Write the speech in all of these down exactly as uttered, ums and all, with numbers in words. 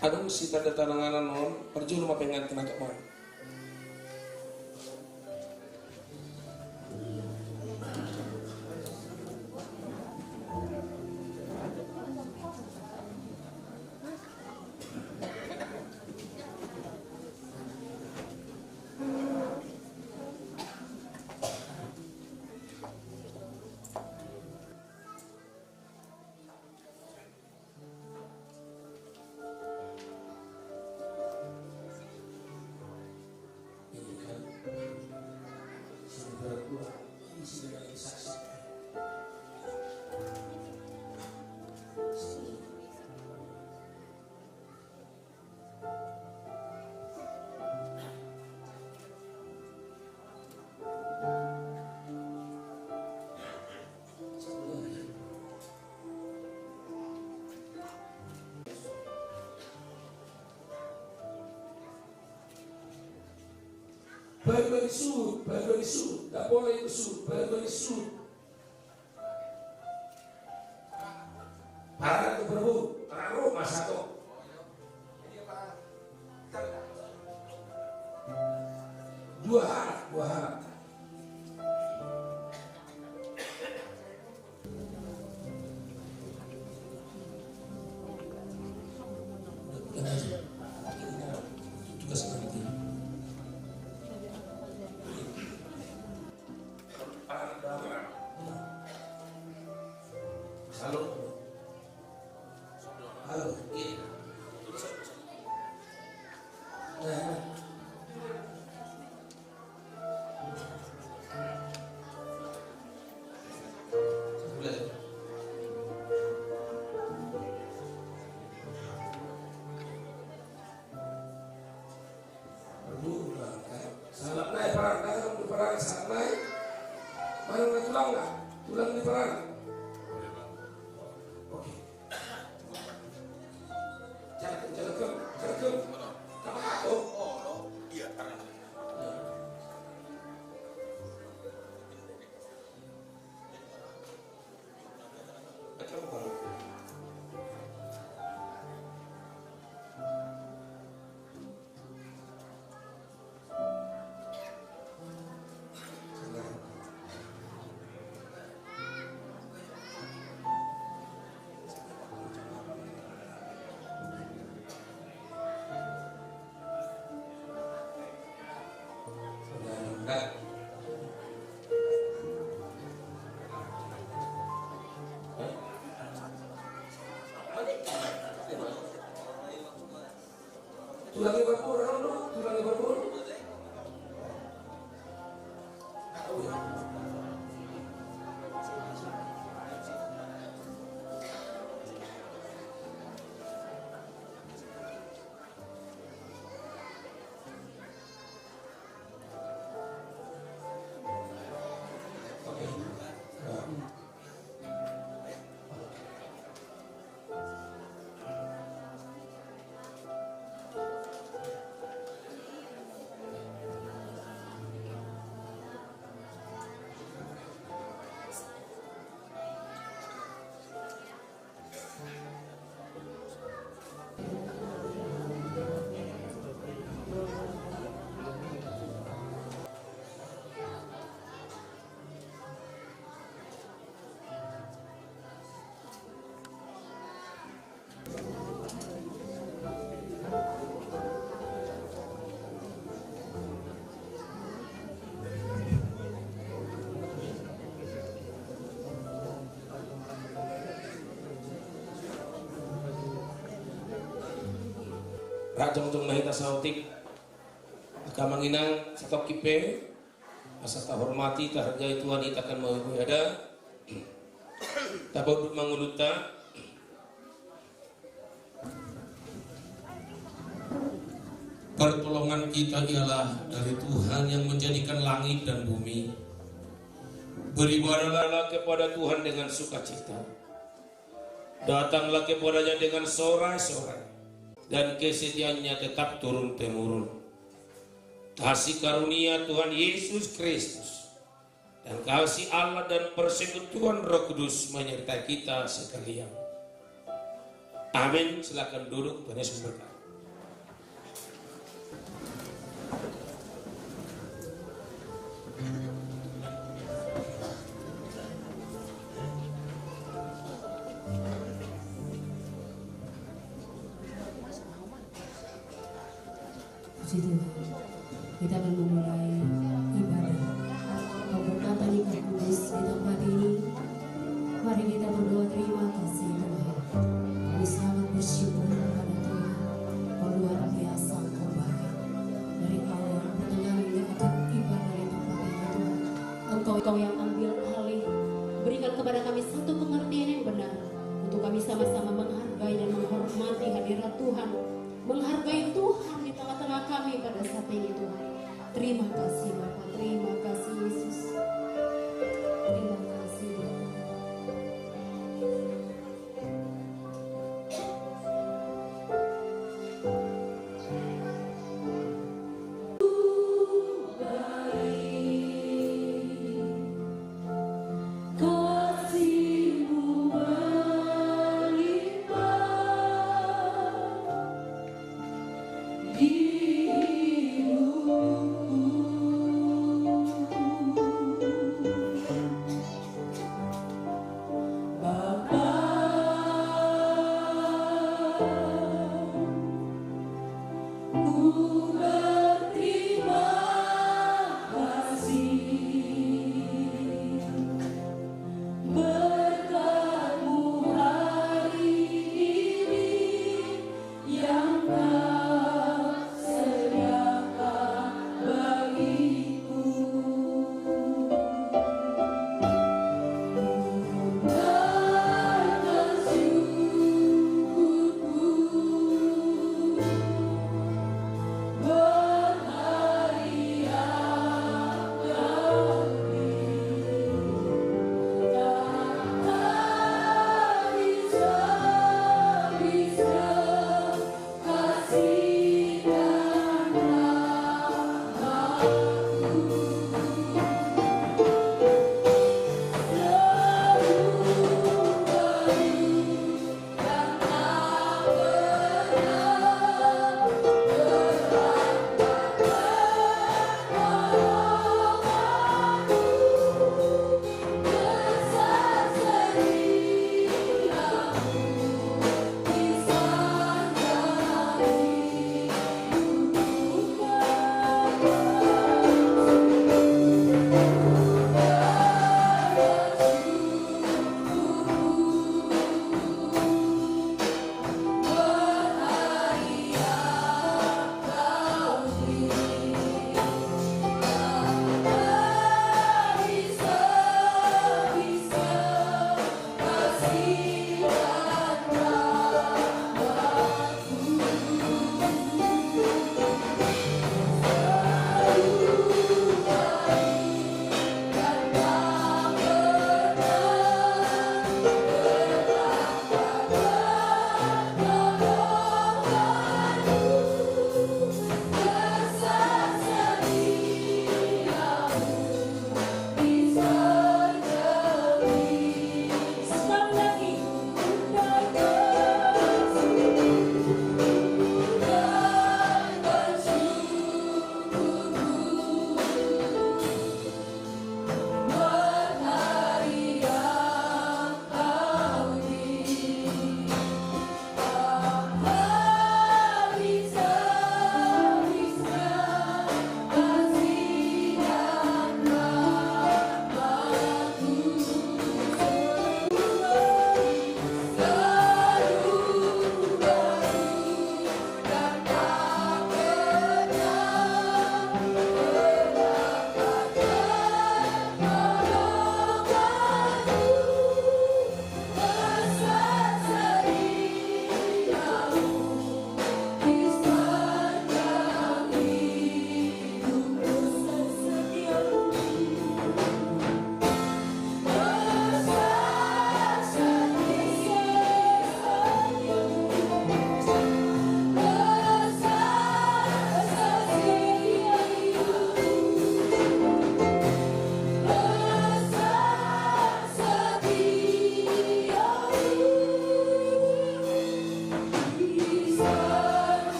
Adong sitanda tangan on, parjolo ma pengantin, angkat ma. Bagi-bagi suhut, bagi-bagi suhut, tak boleh itu suhut, bagi-bagi suhut. Parana tu Prabu, parana rumah satu. Dua hal, dua hal. Tugas nanti. Halo. Halo. Iya. Nah. Salah nai parana, nai parana, salah nai. Mana na tulangna? Tulang ni parana. Oke. Jalakan, jalakan, jalakan. Tama, oh, oh, oh. Iya, parana. Tulang ni Barburu, tulang ni Barburu. Rap jongjong ma hita saotik. Angka amang inang, satongkin pe asa tahormati, tahargai Tuhan, hita akan mauliate. Tapaunduk ma ngolunta. Pertolongan kita ialah dari Tuhan yang menjadikan langit dan bumi. Beribadahlah kepada Tuhan dengan sukacita. Datanglah kepada-Nya dengan sorak-sorai, dan kesetiaan-Nya tetap turun-temurun. Kasih karunia Tuhan Yesus Kristus, dan kasih Allah dan persekutuan Roh Kudus menyertai kita sekalian. Amin. Silakan duduk, Tuhan Yesus memberkati. Puji Tuhan. Kita akan memulai ibadah pemberkatan ikan kudus di tempat ini. Mari kita berdoa terima kasih Tuhan. Kami sangat bersyukur kepada Tuhan. Kau luar biasa, Kau baik. Dari awal pertengahan hingga akhir ibadah di tempat ini Tuhan, Engkau, Engkau yang ambil alih. Berikan kepada kami satu pengertian yang benar untuk kami sama-sama menghargai dan menghormati hadirat Tuhan. Menghargai Tuhan di tengah-tengah kami pada saat ini, Tuhan. Terima kasih, Bapa. Terima kasih, Yesus. Terima kasih, Bapa.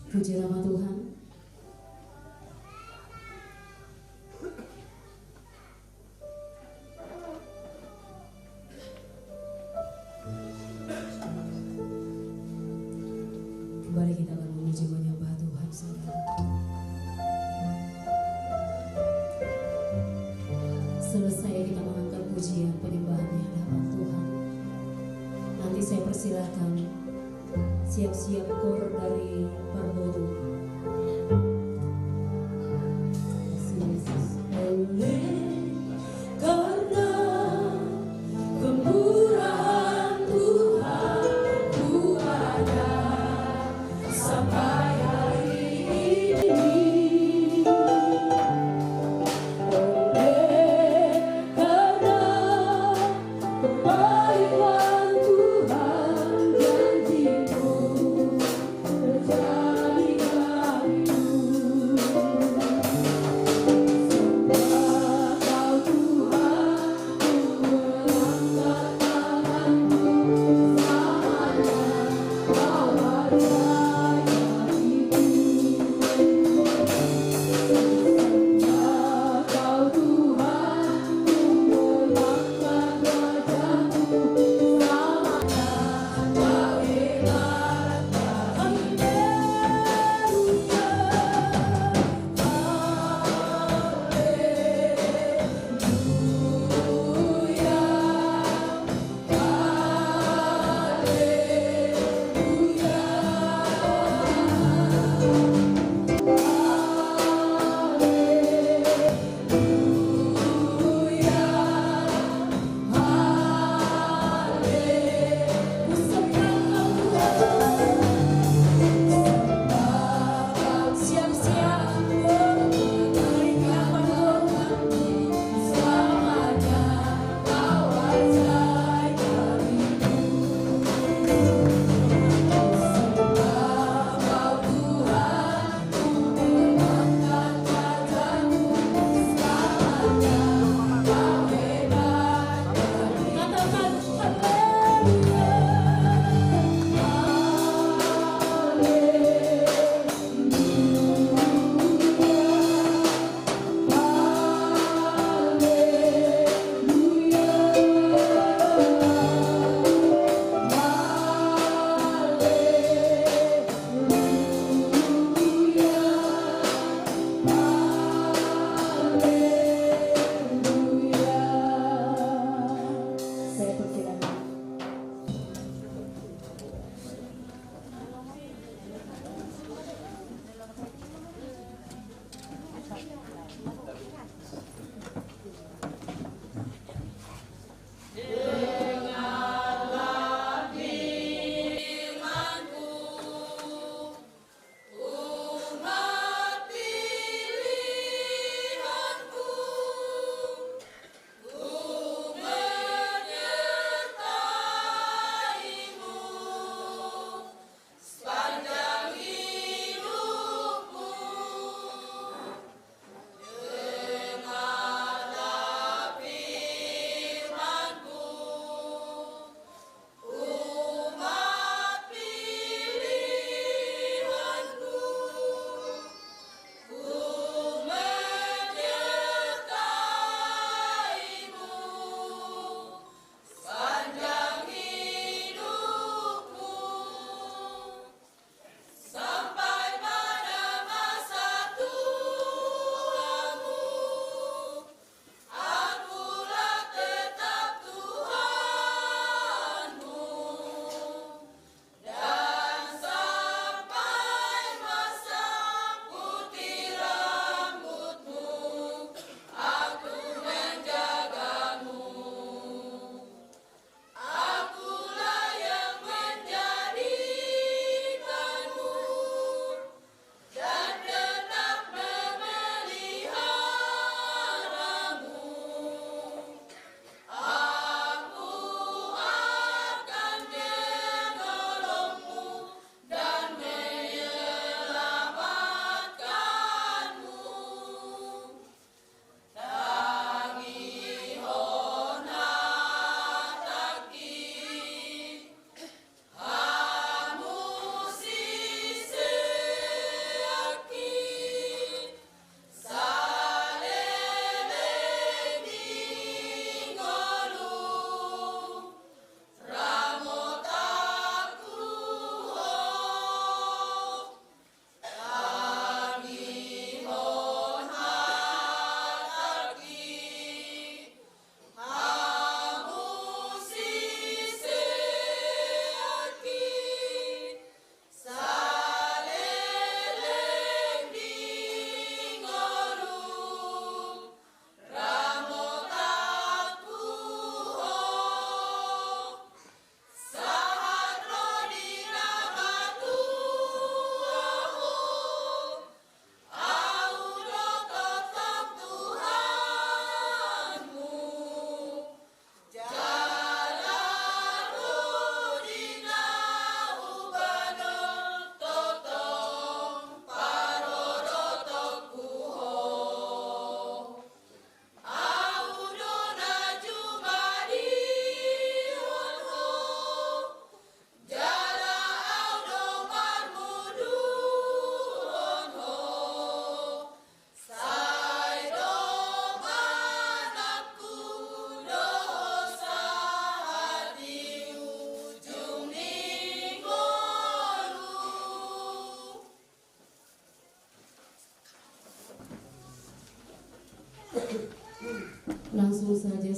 Puji nama Tuhan. Kembali kita akan memuji menyembah Tuhan, saudara. Selesai kita mengangkat pujian penyembahan di hadapan Tuhan, nanti saya persilakan siap-siap kor dari Parboru. Oleh karena kemurahan Tuhan, ku ada sampai hari ini. Oleh karena kebaikan Tuhan, janji-Mu terjadi bagiku. Sembah Kau Tuhan, ku mengangkat tanganku, selamanya Kau ada di hatiku. Sembah Kau Tuhan, ku mengangkat wajahku, selamanya Kau hebat. Haleluya.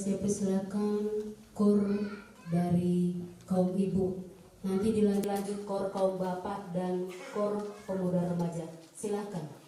Siapa, silakan, kor dari kaum ibu. Nanti dilanjut kor kaum bapak dan kor pemuda remaja. Silakan.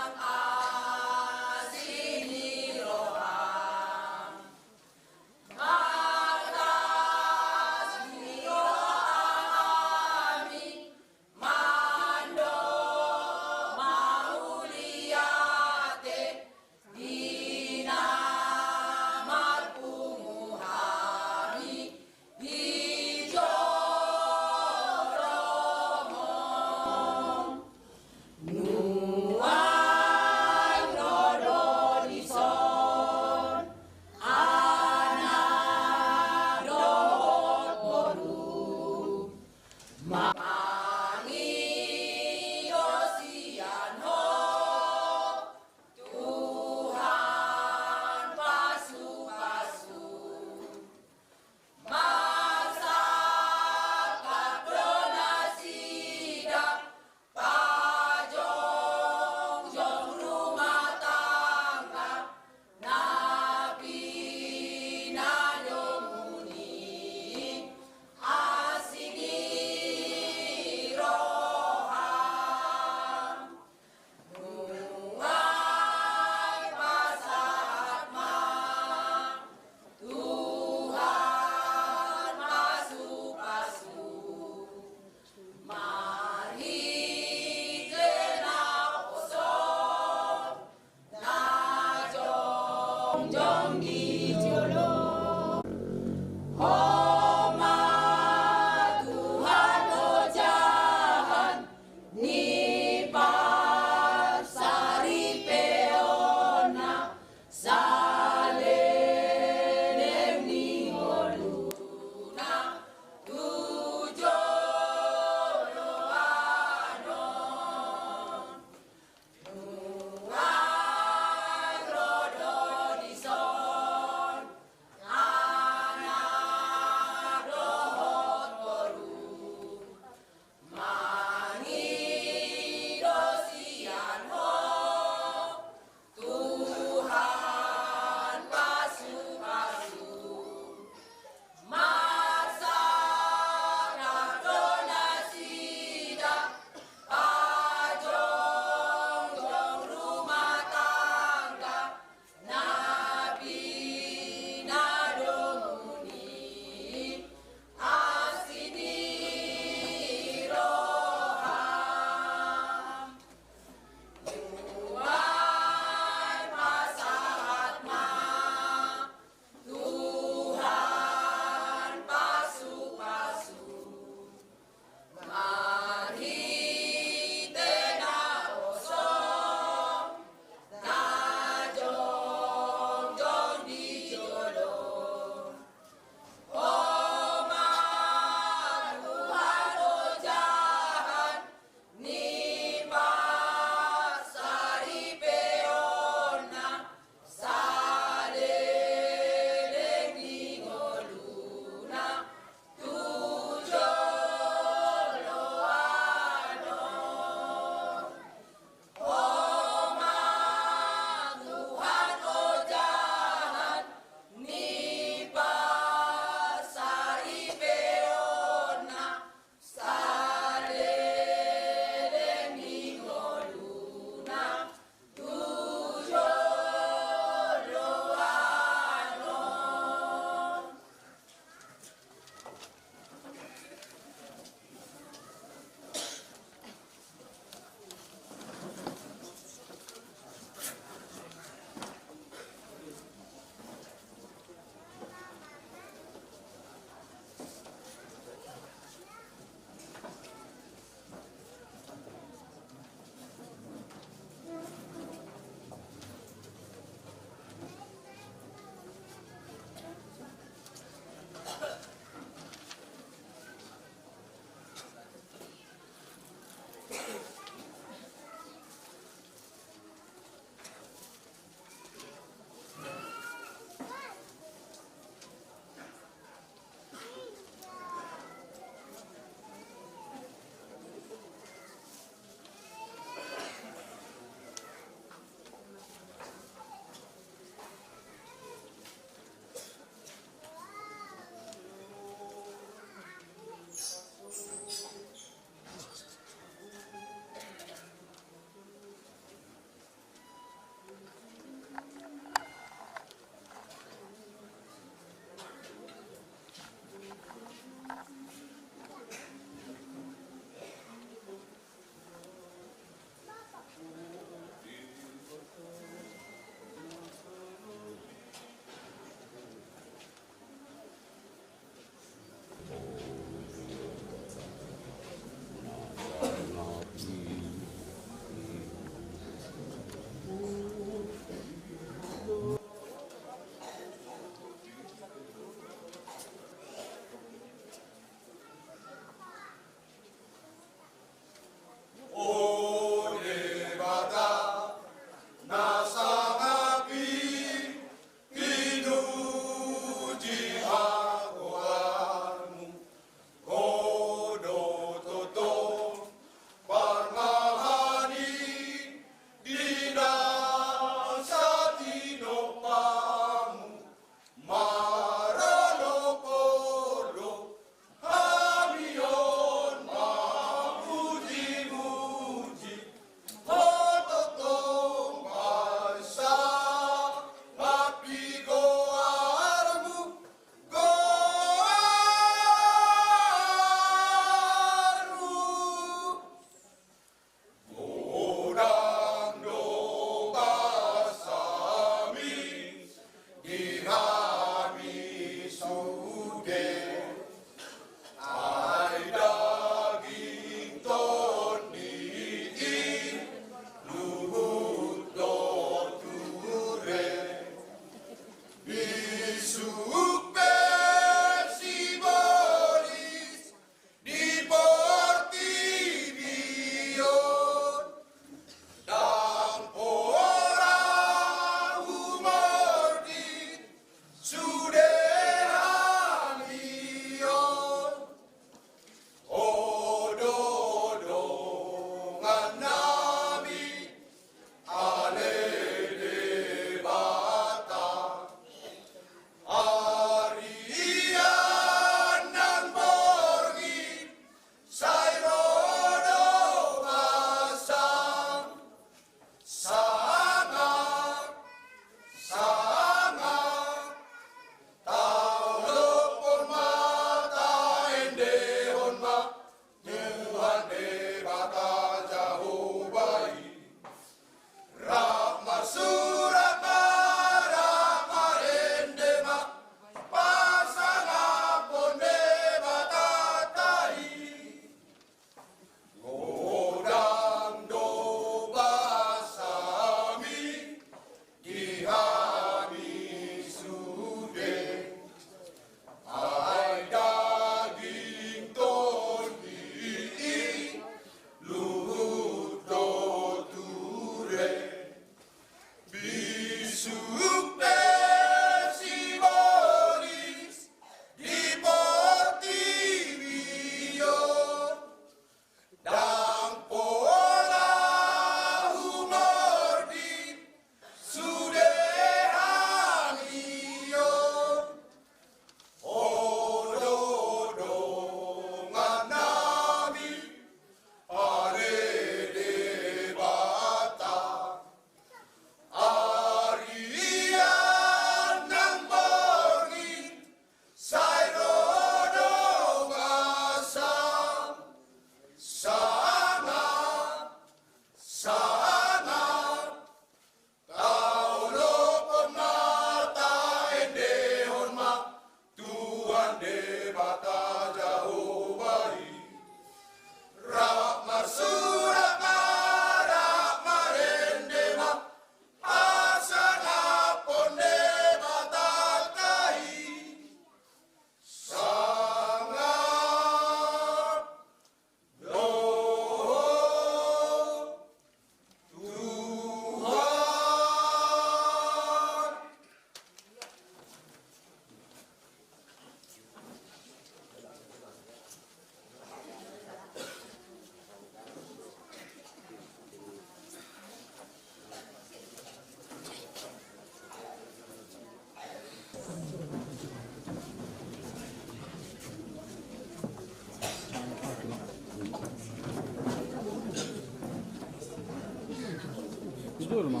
Ijo lo ma,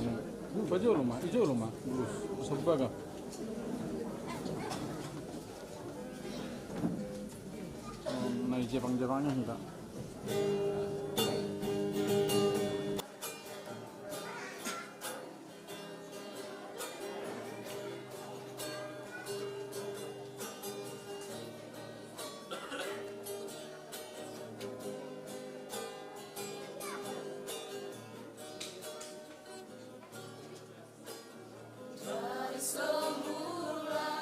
ijo lo ma, ijo lo ma, bulus, sabaga. Na i jepang-jepangna hita. Dari semula,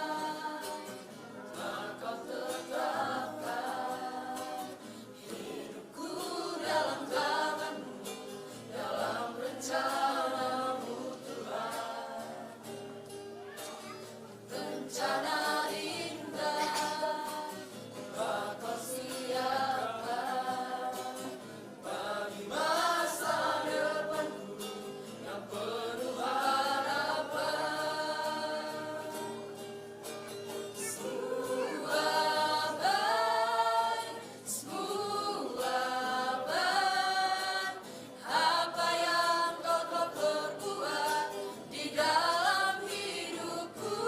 Engkau tetapkan hidupku dalam tangan-Mu, dalam rencana-Mu, Tuhan. Rencana indah Engkau siapkan bagi masa depanku yang penuh harapan. Semua baik, semua baik, apa yang Kau telah perbuat di dalam hidupku.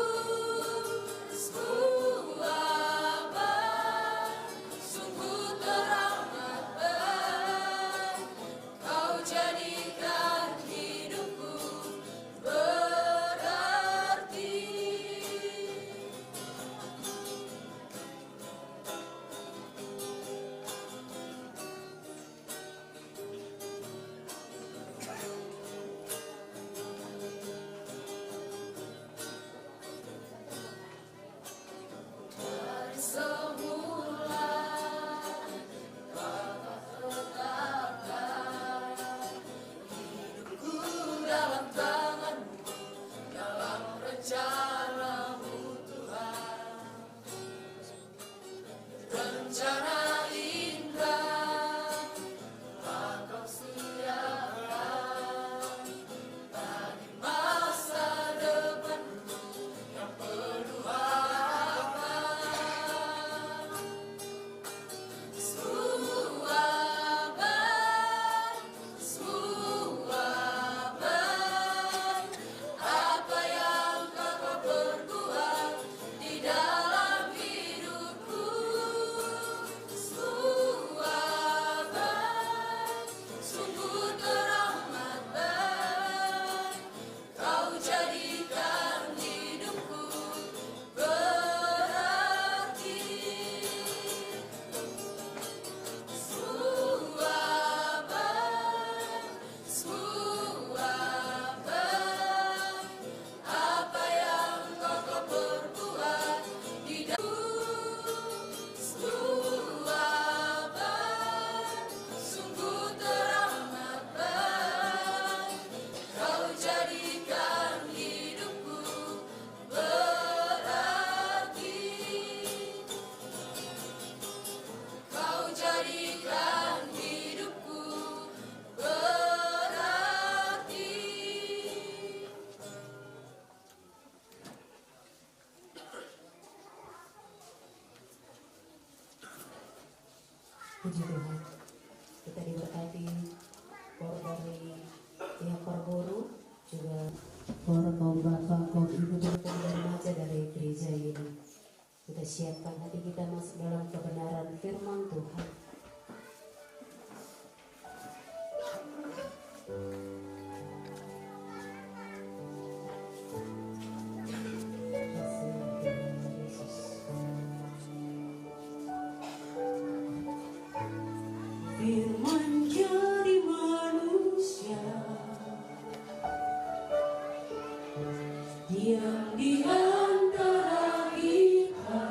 Semua baik, sungguh teramat baik. Kau jadikan hidupku berarti. Dari semula, Bapa, tetapkan hidupku dalam tangan-Mu, dalam rencana-Mu, Tuhan. Rencana indah Engkau siapkan bagi masa depanku yang penuh harapan. Semua baik, semua baik, apa yang Kau perbuat di dalam hidupku. Semua baik, sungguh teramat baik. Kau jadikan hidupku berarti. Semua baik, semua baik, apa yang Kau perbuat di dalam. Semua baik, sungguh teramat baik. Kau jadikan hidupku berarti. Kau jadikan hidupku berarti. Puji Tuhan. Kita diberkati, koor dari pihak koor guru, juga koor, kaum bapak, kaum ibu, dan remaja dari gereja ini. Kita siapkan hati kita masuk dalam kebenaran firman Tuhan. Firman jadi manusia, diam di antara kita.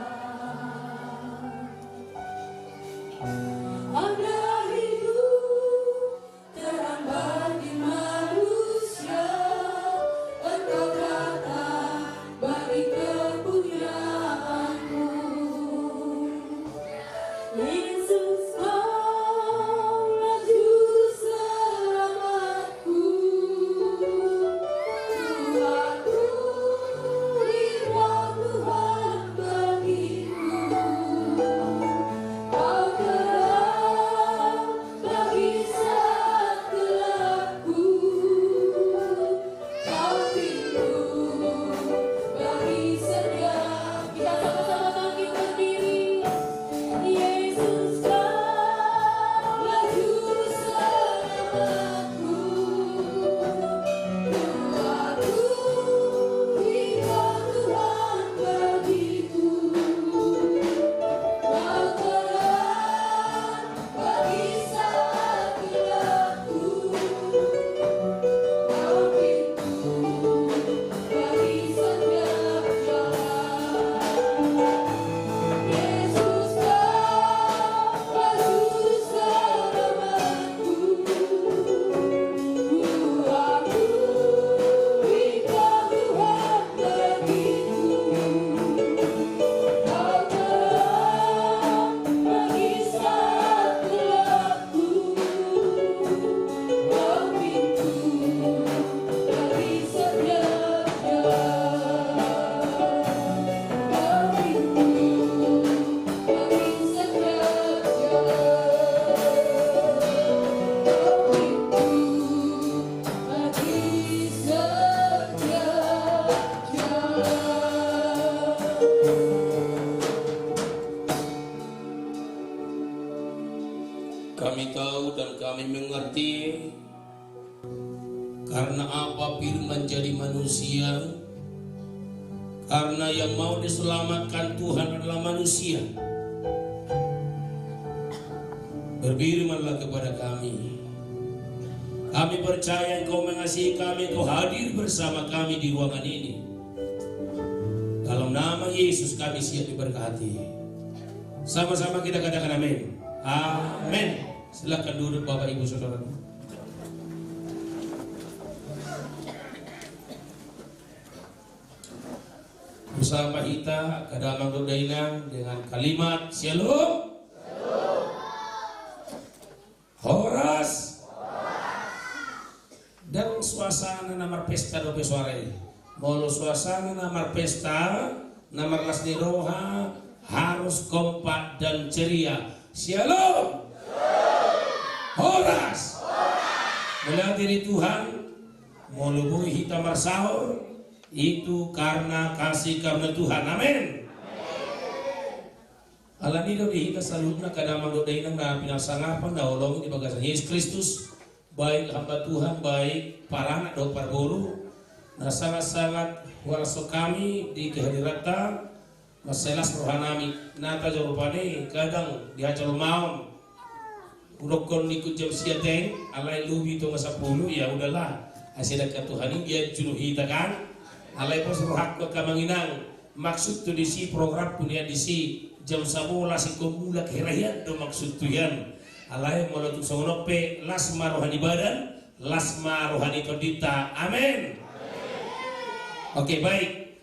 Kami mengerti karena apa firman jadi manusia, karena yang mau diselamatkan Tuhan adalah manusia. Berfirmanlah kepada kami. Kami percaya Engkau mengasihi kami, Engkau hadir bersama kami di ruangan ini. Dalam nama Yesus kami siap diberkati. Sama-sama kita katakan amin. Amin. Silakan duduk Bapak Ibu Saudara. Bersama kita, Kadamang dohot Dainang, dengan kalimat Syalom. Horas. Dan suasana na marpesta dope suara i. Molo suasana na marpesta, na marlas ni roha, harus kompak dan ceria. Syalom. Horas. Mauliate di Tuhan. Molo boi hita marsaor, itu karena kasih karunia Tuhan. Amin. Alani do di hita saluhutna, Kadamang dohot Dainang na pinasangapan, na holong di bagasan Yesus Kristus, baik hamba Tuhan, baik paranak dohot parboru, na sangat-sangat huarashon hami di kehadiranta, mansai las rohanami, na tajalo rupani kadang di acara lomaon. Hudokkon ningku jam sia teng, alai lobi tonga sampulu, ya udahlah. Asa dangka Tuhan i, dia juru hita kan. Alai pos rohangku angka amang inang, maksudhu disi, programhu nian disi, jam sabolas ingkon mulak hira hian do maksudhu hian. Alai molo tung songon on pe, las ma roha ni badan, las ma roha ni tondinta. Amin. Oke, baik.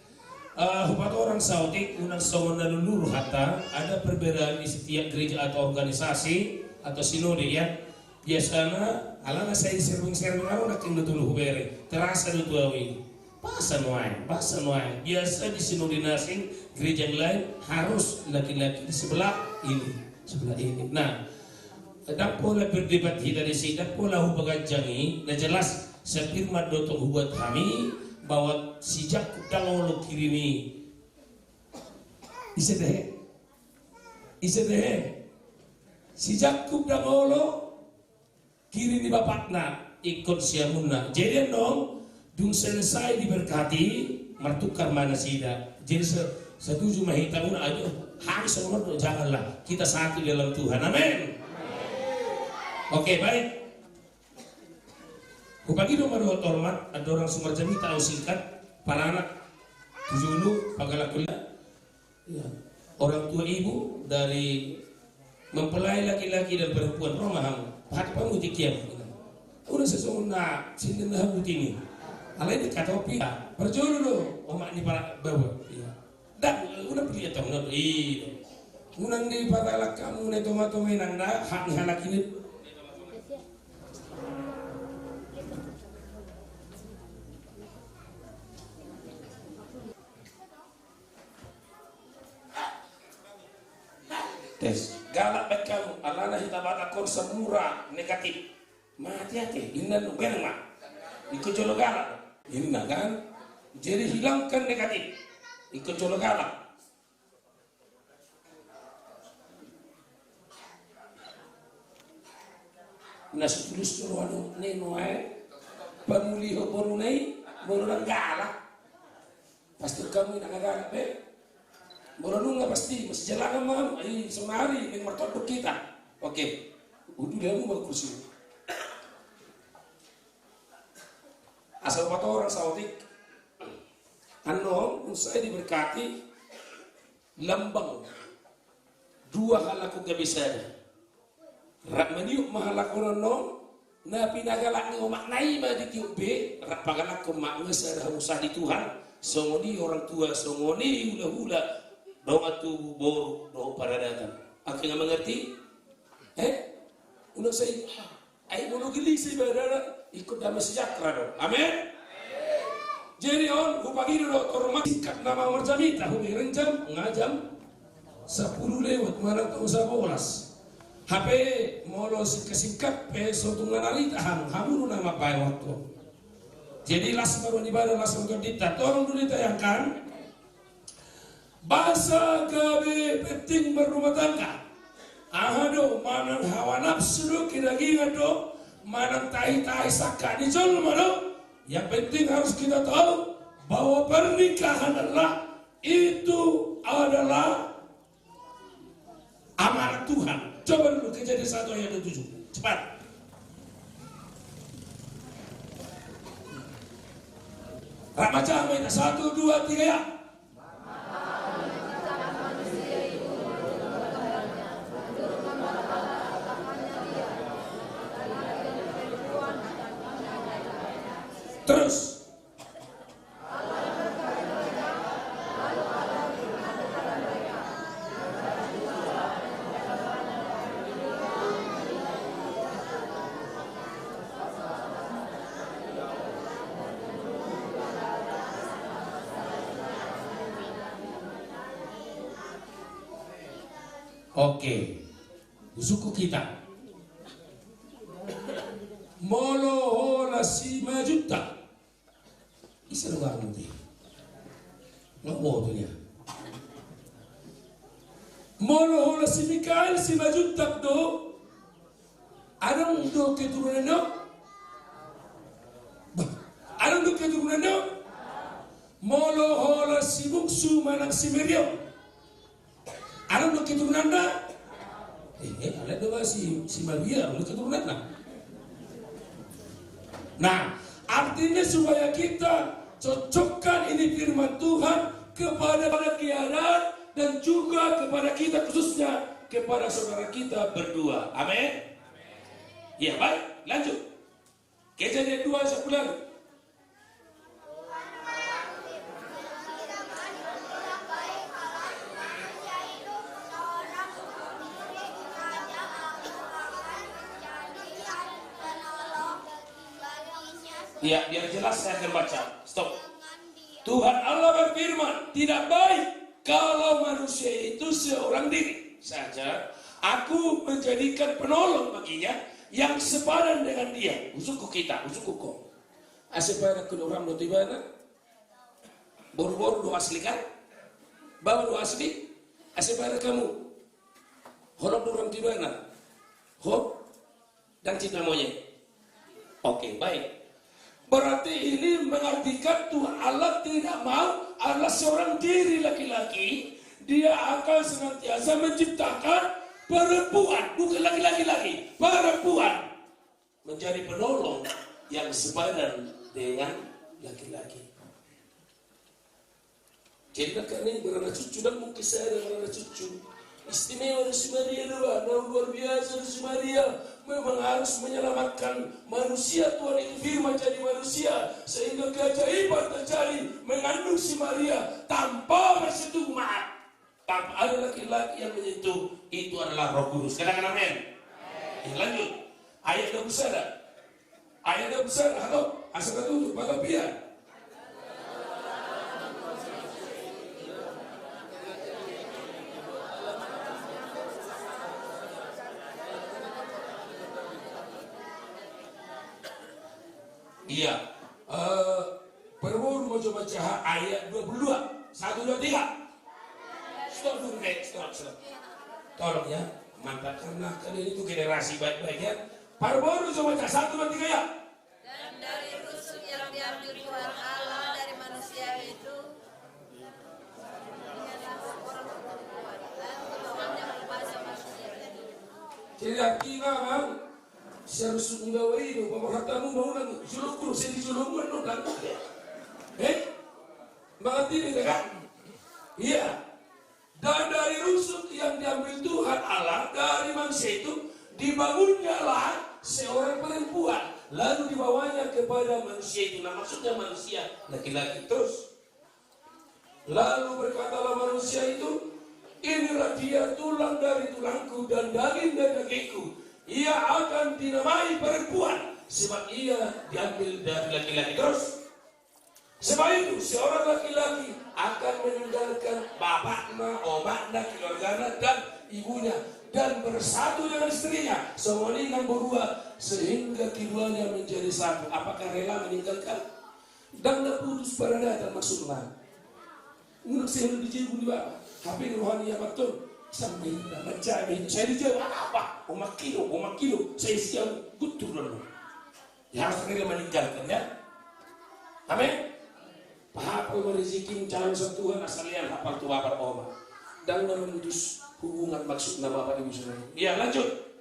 Eh, hupatorang saotik, unang songon na lulur hata, ada perbedaan di setiap gereja atau organisasi atau sinode, ya. Biasana, alana sai sering-sering aro nangkin do tolu hubere, terasa do tu au i. Pasa nuaeng, pasa nuaeng. Biasa di sinode na asing, gereja yang lain harus laki-laki di sebelah ini, sebelah ini. Nah, ndang pola berdebat hita disi, ndang pola hupaganjangi, na jelas safirman do tong hubuat hami, bahwa si Jakub ndang olo kiri ni. Ise tehe? Ise tehe? Si Jakub ndang olo kiri ni bapakna, ingkon siamunna. Jadi annon, dung selesai diberkati, martukar ma nasida. Jadi se-, setuju ma hita, unang ajo, hami songon on do, janganlah. Kita satu dalam Tuhan. Amin. Oke, baik. Hupagido ma dohot hormat, andorang so marjamita au singkat, paranak, tu jolo, pagalak kuliah. Ya. Orang tua ibu dari mempelai laki-laki dan perempuan, ro ma hamu. Pahat pamutik ia. Unang sasongon na sinden na hamutik i. Alai di katopi, ya. Parjolo do, omak ni para bawa. Ya. Ndang, unang pilihan tong, unang, i. Unang di patalak hamu na i tonga-tonga i nang da, hak ni halak i. Tes. Galak baen hamu, alana hita Batak on semua negatif. Mate ate, inna nu bereng ma. Ingkon jolo galak. Inna kan. Jadi hilangkan negatif. Ingkon jolo galak. Na situlis tu roha ni nuaeng, pamulihon boruna i, boru ndang galak. Pasti hamu ndang galak be. Molo nunga pasti, masijalangan ma hamu, ai sonari, naeng martondong hita. Oke. Udu dia mu bagus kursi. Asa hupatorang saotik. Annon, unang sai diberkati. Lambang dua halak on gabe sada. Rap maniop ma halak on annon, na pinagalak ni omakna i ma ditiop be, rap pagalakhon ma, nga sada hamu sada di Tuhan, songon i orang tua, songon i hulahula, dongan tubu, boru dohot paradatan. Angka nga mangarti? Eh? Unang sai, ah, ai molo gilisa ibadah, ingkon damai sejahtera do. Amin. Jadi on, hupagido do hormat, singkat nama marjamita, hubereng jam, nga jam sampulu lewat, manang tonga sabolas. Hape molo singkat-singkat pe, so tung na narita hamu, hamu do na mambaen waktu. Jadi las ma roha ni badan, las ma roha ni tondinta, tolong dulu ditayangkan. Basa gabe penting berumah tangga. Aha do, manang hawa nafsu do, kedagingan do, manang tahi-tahi sangkap ni jolma do. Yang penting harus kita tahu bahwa pernikahan adalah, itu adalah amanat Tuhan. Coba dulu Kejadian satu ayat dua puluh tujuh. Cepat. Rap baca, main. Satu, dua, tiga, ya. Terus. Oke. Husungkun hita. Molo holan si Simanjuntak. Ise do gamu te? Nggak mau tu dia. Molo holan si Mikael Simanjuntak do. Adong do keturunanna? Bah, adong do keturunanna? Molo holan si Bungsu manang si Merion. Adong do keturunanna? Eh, eh, alai do ba si, si Maria, adong do keturunanna. Nah, artinya supaya kita cocokkan ini firman Tuhan kepada, kepada keadaan dan juga kepada kita, khususnya kepada saudara kita berdua. Amin. Ya, baik, lanjut. Kejadian dua sepuluh. Ya, biar jelas saya akan baca. Stop. Tuhan Allah berfirman, "Tidak baik kalau manusia itu seorang diri saja. Aku menjadikan penolong baginya yang sepadan dengan dia." Husungkun hita, husungkun ho. Asa padanhon roham do tu ibana. Boru-boru do asli kan? Baoa do asli. Asa padanhon hamu. Holong do roham tu ibana. Ho? Dan cinta monyet. Oke, baik. Berarti ini mengartikan Tuhan Allah tidak mau adalah seorang diri laki-laki. Dia akan senantiasa menciptakan perempuan, bukan laki-laki lagi, perempuan menjadi penolong yang sepadan dengan laki-laki. Jadi, angka na beranak cucu, dan mungkin saya ada beranak cucu. Istimewa do si Maria do ba, na luar biasa do si Maria. Memang harus menyelamatkan manusia, Tuhan itu firman jadi manusia, sehingga keajaiban terjadi, mengandung si Maria tanpa bersentuh, maaf, tanpa ada laki-laki yang menyentuh, itu adalah Roh Kudus. Katakan amin. Ya, lanjut. Ayat dua puluh satu. Ayat dua puluh satu, atau asa katutup, maka pian. Iya. Eh, Parboru ma jo baca ayat dua puluh dua. Satu, dua, tiga. Stop dulu, Dek. Stop, stop. Tolong ya. Mantap, karena kalian itu generasi baik-baik ya. Parboru jo baca, satu, dua, tiga ya. Dan dari rusuk yang diambil Tuhan Allah dari manusia itu, jadi artinya, Bang, seharusnya nggak wari itu, pemerhatianmu mau nang, julukku, saya dijulukmu, nang, nang. Eh? Mengerti, kan? Iya. Dan dari rusuk yang diambil Tuhan Allah dari manusia itu, dibangunnyalah seorang perempuan, lalu dibawanya kepada manusia itu. Nah, maksudnya manusia laki-laki. Terus, lalu berkatalah manusia itu, "Inilah dia, tulang dari tulangku dan daging dari dagingku. Ia akan dinamai perempuan, sebab ia diambil dari laki-laki." Terus, sebab itu, seorang laki-laki akan meninggalkan bapakna, omakna, keluargana, dan ibunya, dan bersatu dengan istrinya, songon i nang boruna, sehingga keduanya menjadi satu. Apakah rela meninggalkan? Ndang na putus paradaton maksudna. Unang sihol dijebul di bapa. Hape rohani ia mattong. Sambil menjaga itu, saya dijawab apa? Omak kilo, omak kilo, saya siap guntur dulu. Ya, harus rela meninggalkan, ya. Amin. Pahapal rezeki calon sa Tuhan, asal ia hapal tu bapak oma. Dan memutus hubungan maksudna bapak ibu semua. Ya, lanjut.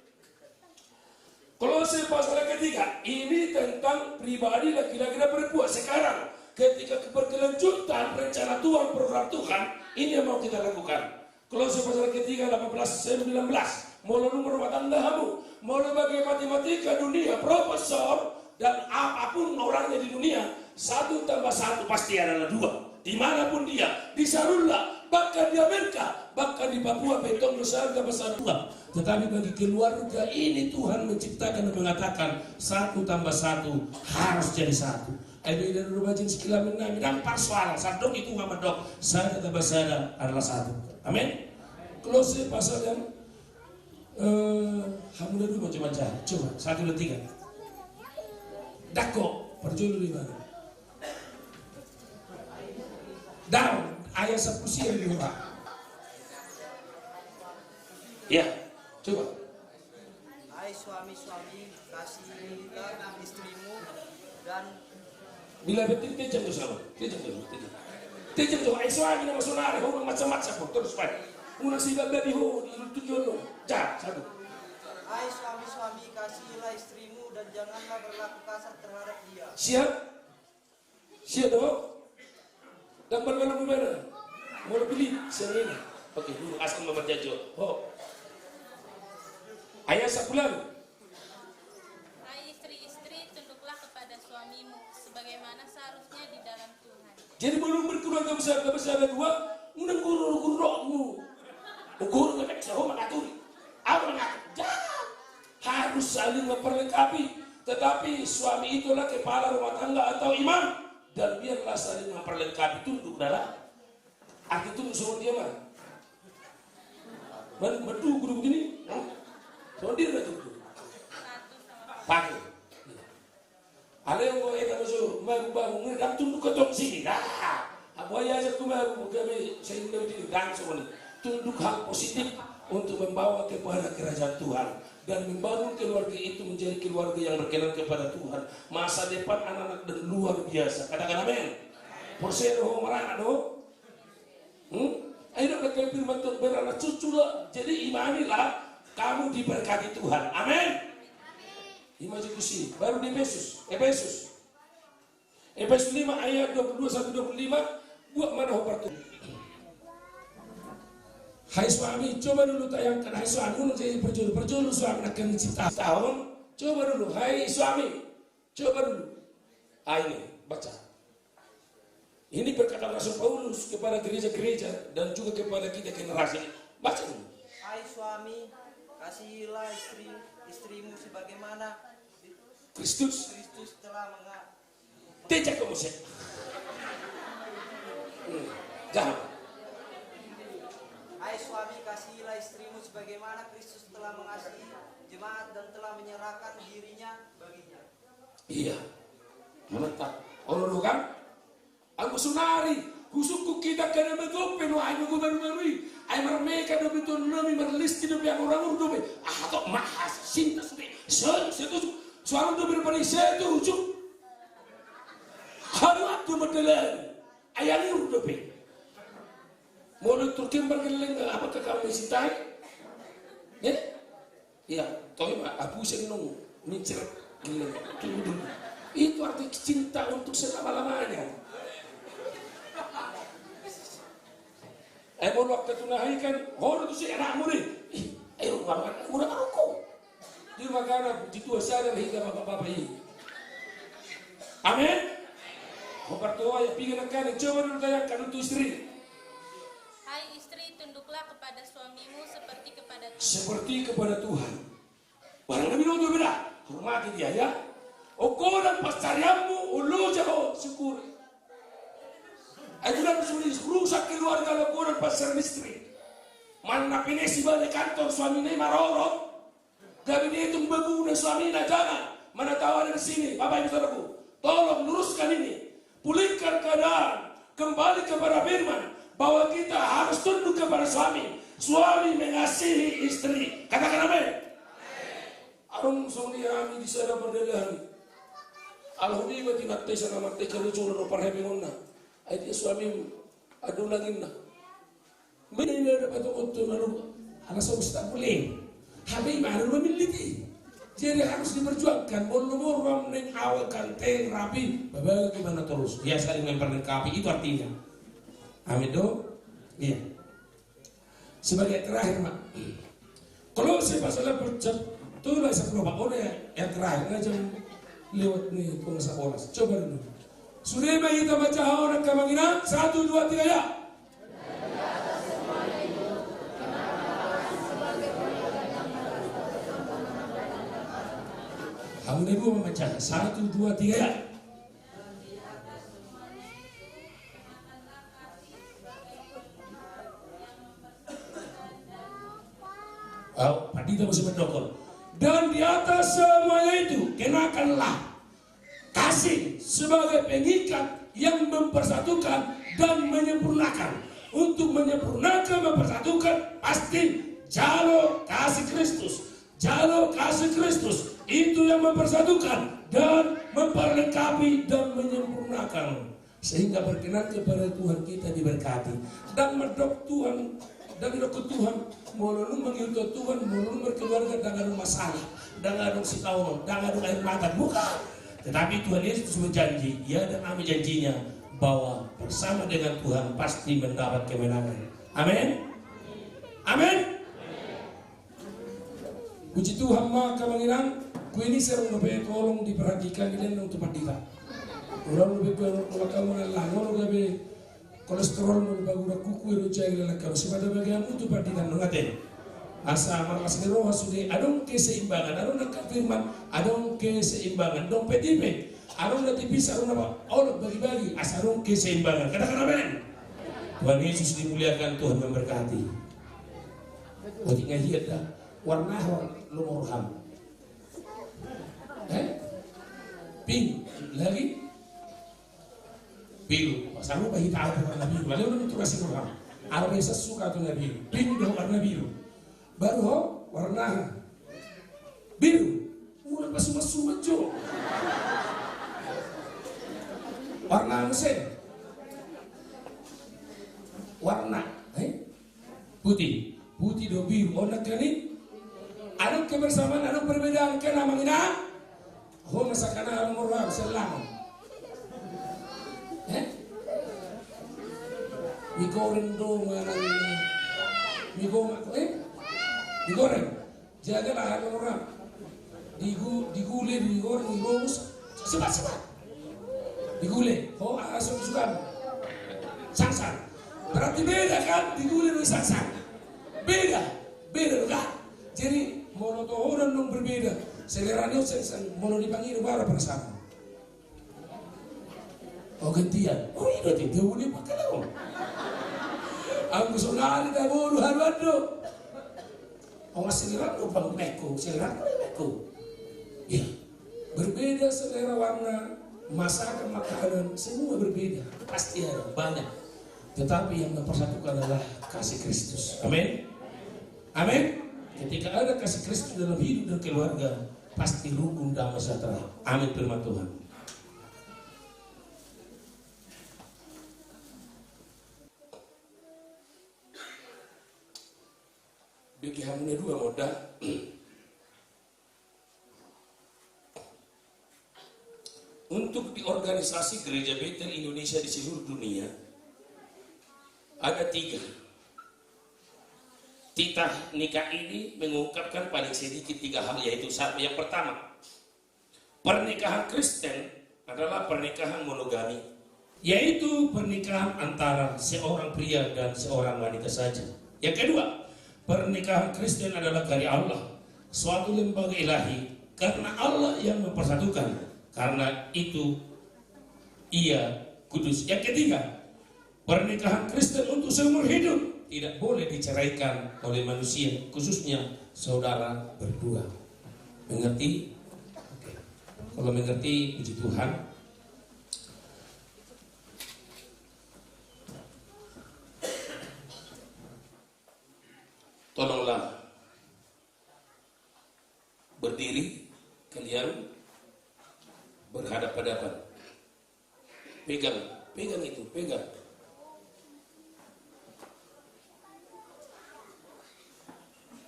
Kolose pasal ketiga, ini tentang pribadi laki-laki dan perempuan. Sekarang, ketika berkelanjutan rencana Tuhan, program Tuhan, ini yang mau kita lakukan. Kolose pasal ketiga, delapan belas, sembilan belas. Molo nunga rumah tangga hamu, molo bagi matematika dunia, profesor, dan apapun orangnya di dunia, satu tambah satu pasti adalah dua. Dimanapun dia, di Sarula, bahkan di Amerika, bahkan di Papua, betong dosa tambah satu. Tetapi bagi keluarga ini Tuhan menciptakan dan mengatakan satu tambah satu harus jadi satu. Ai beda do rupajin sikilamin nami, ndang parsoalan, sandok itu nggak mandok, sada tambah sada adalah satu. Amin. Kolose pasal yang, eh, hamu na dulu macam-macam. Coba, satu, dua, tiga. Dako, parjolo di mana? Dalam ayat sepuluh sian di rumah. Ya, coba. Hai suami-suami, kasihilah istrimu dan... Bila betul, tejang tu sama, tejang tu, tejang. Tejang tu, hai suami nama sonari, ho macam-macam, ho, terus, baik. Muna si babi, ho, di tujuan lo. Jah, satu. Hai suami-suami, kasihilah istrimu dan janganlah berlaku kasar terhadap dia. Siap? Sia do? Gambar mana bumana? Molo pilih, sia ini. Oke, dulu asal mamarjajo. Ho. Ayat sapulan. Hai istri-istri, tunduklah kepada suamimu sebagaimana seharusnya di dalam Tuhan. Jadi, molo berkeluarga besar, besar dua, unang guru-guru mu. Guru nggak bisa, ho mengatur. Apa mengatur? Jangan. Harus saling memperlengkapi. Tetapi suami itulah kepala rumah tangga atau imam, dan biarlah saling memperlengkapi. Tunduk dalam arti tunduk sama dia mah. Mendukung begini, sama dia lah tunduk. Pakai. Ale, gue eta musuh, mau bangun, kan tunduk ke tong sini, dah. Apa ya, saya cuma gabe, saya gabe di dang semua ni. Tunduk hal positif untuk membawa kepada kerajaan Tuhan dan membangun keluarga itu menjadi keluarga yang berkenan kepada Tuhan. Masa depan anak-anak dan luar biasa. Katakan amin. Porsea do ho maranak do. Hmm? Ayo dong, kami firman Tuhan beranak cucu lah. Jadi imanilah, kamu diberkati Tuhan. Amin. Ima jikusi, baru di Efesus. Efesus. Efesus lima ayat dua puluh dua sampai dua puluh lima, buat mana ho partu. Hai suami, coba dulu tayangkan, hai suami, unang jadi parjolo, parjolo suami, nak kami cipta tahun, coba dulu, hai suami, coba dulu. Ah, ini, baca. Ini perkataan Rasul Paulus kepada gereja-gereja dan juga kepada kita generasi. Baca dulu. Hai suami, kasihilah istri, istrimu sebagaimana Kristus. Kristus telah menga- Tejak kamu sih. Hmm, jangan. Hai suami, kasihilah istrimu sebagaimana Kristus telah mengasihi jemaat dan telah menyerahkan dirinya baginya. Iya. Mantap. Olo do kan? Anggo sonari, husungkun hita angka na magodang pe nuaeng, anggo baru-baru i. Ai marmeka dope tuannami, marlisti dope, anggo rangur dope. Ah, tok mahas, sinta sude. Sen, sen tusu. Suara dope rupani, sen tusu. Haru aku mendelani. Ai aliur dope. Molo turkin bergeleng, apa ke kami sintai? Eh? Iya, toh ima, abu senong, mincir, geleng, tudung. Itu arti cinta untuk selama-lamanya. Eh, molo angka tu na i kan, hol tu si anakmu ni. Ih, ayo, murah, murah aku. Di makana, di tua sadar hita bapak-bapak ini. Amin. Ho partua, ya, pingin angka ni, coba dulu tanyakan untuk istri. Hai istri, tunduklah kepada suamimu seperti kepada Tuhan. Seperti kepada Tuhan. Barang na binoto beda, hormati dia, ya. Ongkodan pansarianmu, olo jaho, syukuri. Ai bulan sudah rusak keluarga, ongkodan pansarian istri. Mana pinesi balik kantor suaminya maroro. Gabe dia itu babuna suamina, jangan. Mana tahu ada di sini, Bapak Ibu Saudaraku. Tolong luruskan ini. Pulihkan keadaan, kembali kepada firman, bahwa kita harus tunduk kepada suami. Suami mengasihi istri. Katakan amin. Adong songon i hami di sada pardalahan. Alhumima ti mantei sana mantei karejo na do parhepengonna. Ai dia suami adong lagi na. Mene mene dapat oto na lupa. Ala so ustad boleh. Hami mana lu memilih. Jadi harus diperjuangkan. Molo molo ram neng awal kan teng rapi. Babaga gimana terus. Biasa dengan perlengkapi itu artinya. Amin do. Iya. Sebagai terakhir, Mak. Kalau saya pasal percet, tu lah sepuluh Mak. Oh, ya, yang terakhir aja lewat nih, pengusaha bolas. Coba dulu. Sudah, Mak, kita baca hawa dan kamanginan. Satu, dua, tiga, ya. Kamu dua membaca. Satu, dua, tiga, ya. Oh, pandita masih mendokong. Dan di atas semuanya itu, kenakanlah kasih sebagai pengikat yang mempersatukan dan menyempurnakan. Untuk menyempurnakan, mempersatukan, pasti jalo kasih Kristus. Jalo kasih Kristus. Itu yang mempersatukan dan memperlengkapi dan menyempurnakan. Sehingga berkenan kepada Tuhan kita diberkati. Ndang mandok Tuhan, ndang didok Tuhan, molo nunga mangihut Tuhan, molo nunga berkeluarga, ndang adong masalah, ndang adong sitaonon, ndang adong air mata. Bukan. Tetapi Tuhan Yesus berjanji, ya dan amin janjinya, bahwa bersama dengan Tuhan pasti mendapat kemenangan. Amin. Amin. Puji Tuhan ma, kamanginan, kuini serong dope tolong diperhatikan di lendong tu pandita. Orang lebih kurang kalau mengalang, orang lebih kolesterol mau bagura kuku ero jai lelak kalau sebada bagian tu pandita nongate. Asa marlas ni roha sude, adong keseimbangan, adong nangka firman, adong keseimbangan, dong P T P, adong na tipis, adong na olok bagi-bagi, asa adong keseimbangan. Katakan amin. Tuhan Yesus dimuliakan, Tuhan memberkati. Otik nga hiat da. Warna ho lo mau roham. Eh? Pink lagi? Biru. Sanggup hita apa warna biru? Lalu lu tuh kasih roham. Arbe sasuka tu na biru. Pink do warna biru. Baru ho warna biru. Mula pasumas-sumas jo. Warna anu sen. Warna, eh? Putih. Putih do biru. Oh, nangkani? Adong kebersamaan, adong perbedaan, kan amang ina? Ho masa kana adong murah, selang. Eh? Digoreng do mana ini? Digoreng, eh? Digoreng. Jagalah, anu, orang. Digu-, digule, digoreng, direbus. Sepat, sepat. Digule. Ho, asa suka. Sangsang. Berarti beda kan? Digule dengan sangsang. Beda. Beda kan? Jadi, molo tohonan dong berbeda. Selera ni sangsang. Molo dipangido baru perasaan. Oh, gantian. Oh, iya, dia, dia boleh pakai lah. Anggo sonari da boru haluan do. Oh, selera do bang meko, selera do meko. Ya. Berbeda selera warna, masakan makanan, semua berbeda. Pasti ada, banyak. Tetapi yang mempersatukan adalah kasih Kristus. Amin. Amin. Ketika ada kasih Kristus dalam hidup dan keluarga, pasti rukun, damai sejahtera. Amin, firman Tuhan. Bagi hamu na dua, Monda. Untuk di organisasi Gereja Betel Indonesia di seluruh dunia, ada tiga. Titah nikah ini mengungkapkan paling sedikit tiga hal, yaitu satu, yang pertama, pernikahan Kristen adalah pernikahan monogami, yaitu pernikahan antara seorang pria dan seorang wanita saja. Yang kedua, pernikahan Kristen adalah karya Allah, suatu lembaga ilahi, karena Allah yang mempersatukan, karena itu Ia kudus. Yang ketiga, pernikahan Kristen untuk seumur hidup, tidak boleh diceraikan oleh manusia, khususnya saudara berdua. Mengerti? Oke. Kalau mengerti, puji Tuhan. Tolonglah berdiri kalian berhadapan-hadapan. Pegang, pegang itu, pegang.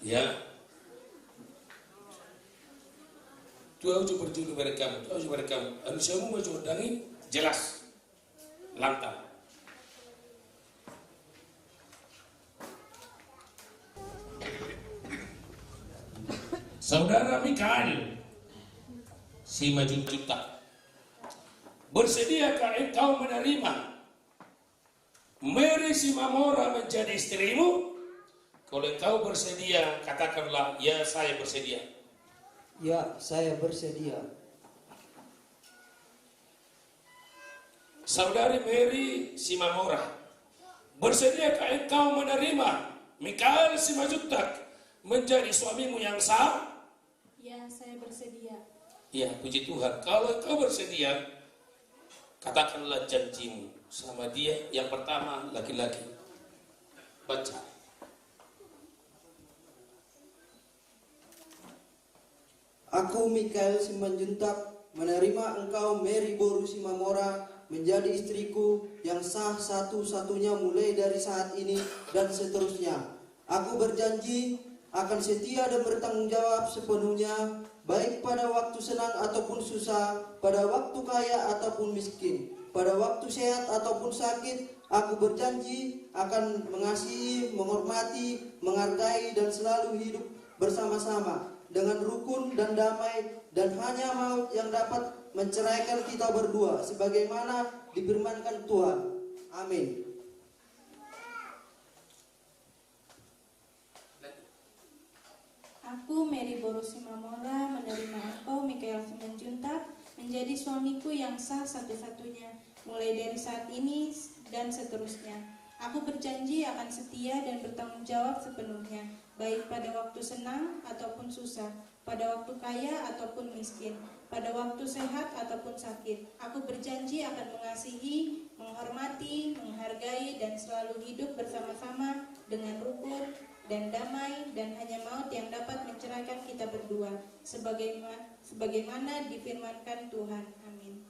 Ya. Tu au jo berjulu merekam, tu au jo merekam. Anu siamu maju dangi jelas. Lantang. Saudara Mikael Simanjuntak, bersediakah engkau menerima Mary Simamora menjadi istrimu? Kalau engkau bersedia, katakanlah, "Ya, saya bersedia." Ya, saya bersedia. Saudari Mary Simamora, bersediakah engkau menerima Mikael Simanjuntak menjadi suamimu yang sah? Ya, saya bersedia. Ya, puji Tuhan. Kalau engkau bersedia, katakanlah janjimu sama dia. Yang pertama, laki-laki. Baca. Aku, Mikael Simanjuntak, menerima engkau, Mary boru Simamora, menjadi istriku yang sah satu-satunya mulai dari saat ini dan seterusnya. Aku berjanji akan setia dan bertanggung jawab sepenuhnya, baik pada waktu senang ataupun susah, pada waktu kaya ataupun miskin, pada waktu sehat ataupun sakit. Aku berjanji akan mengasihi, menghormati, menghargai, dan selalu hidup bersama-sama dengan rukun dan damai, dan hanya maut yang dapat menceraikan kita berdua, sebagaimana difirmankan Tuhan. Amin. Aku, Mary boru Simamora, menerima engkau, Mikael Simanjuntak, menjadi suamiku yang sah satu-satunya, mulai dari saat ini dan seterusnya. Aku berjanji akan setia dan bertanggung jawab sepenuhnya, baik pada waktu senang ataupun susah, pada waktu kaya ataupun miskin, pada waktu sehat ataupun sakit. Aku berjanji akan mengasihi, menghormati, menghargai, dan selalu hidup bersama-sama dengan rukun dan damai, dan hanya maut yang dapat menceraikan kita berdua, sebagaima-, sebagaimana difirmankan Tuhan. Amin.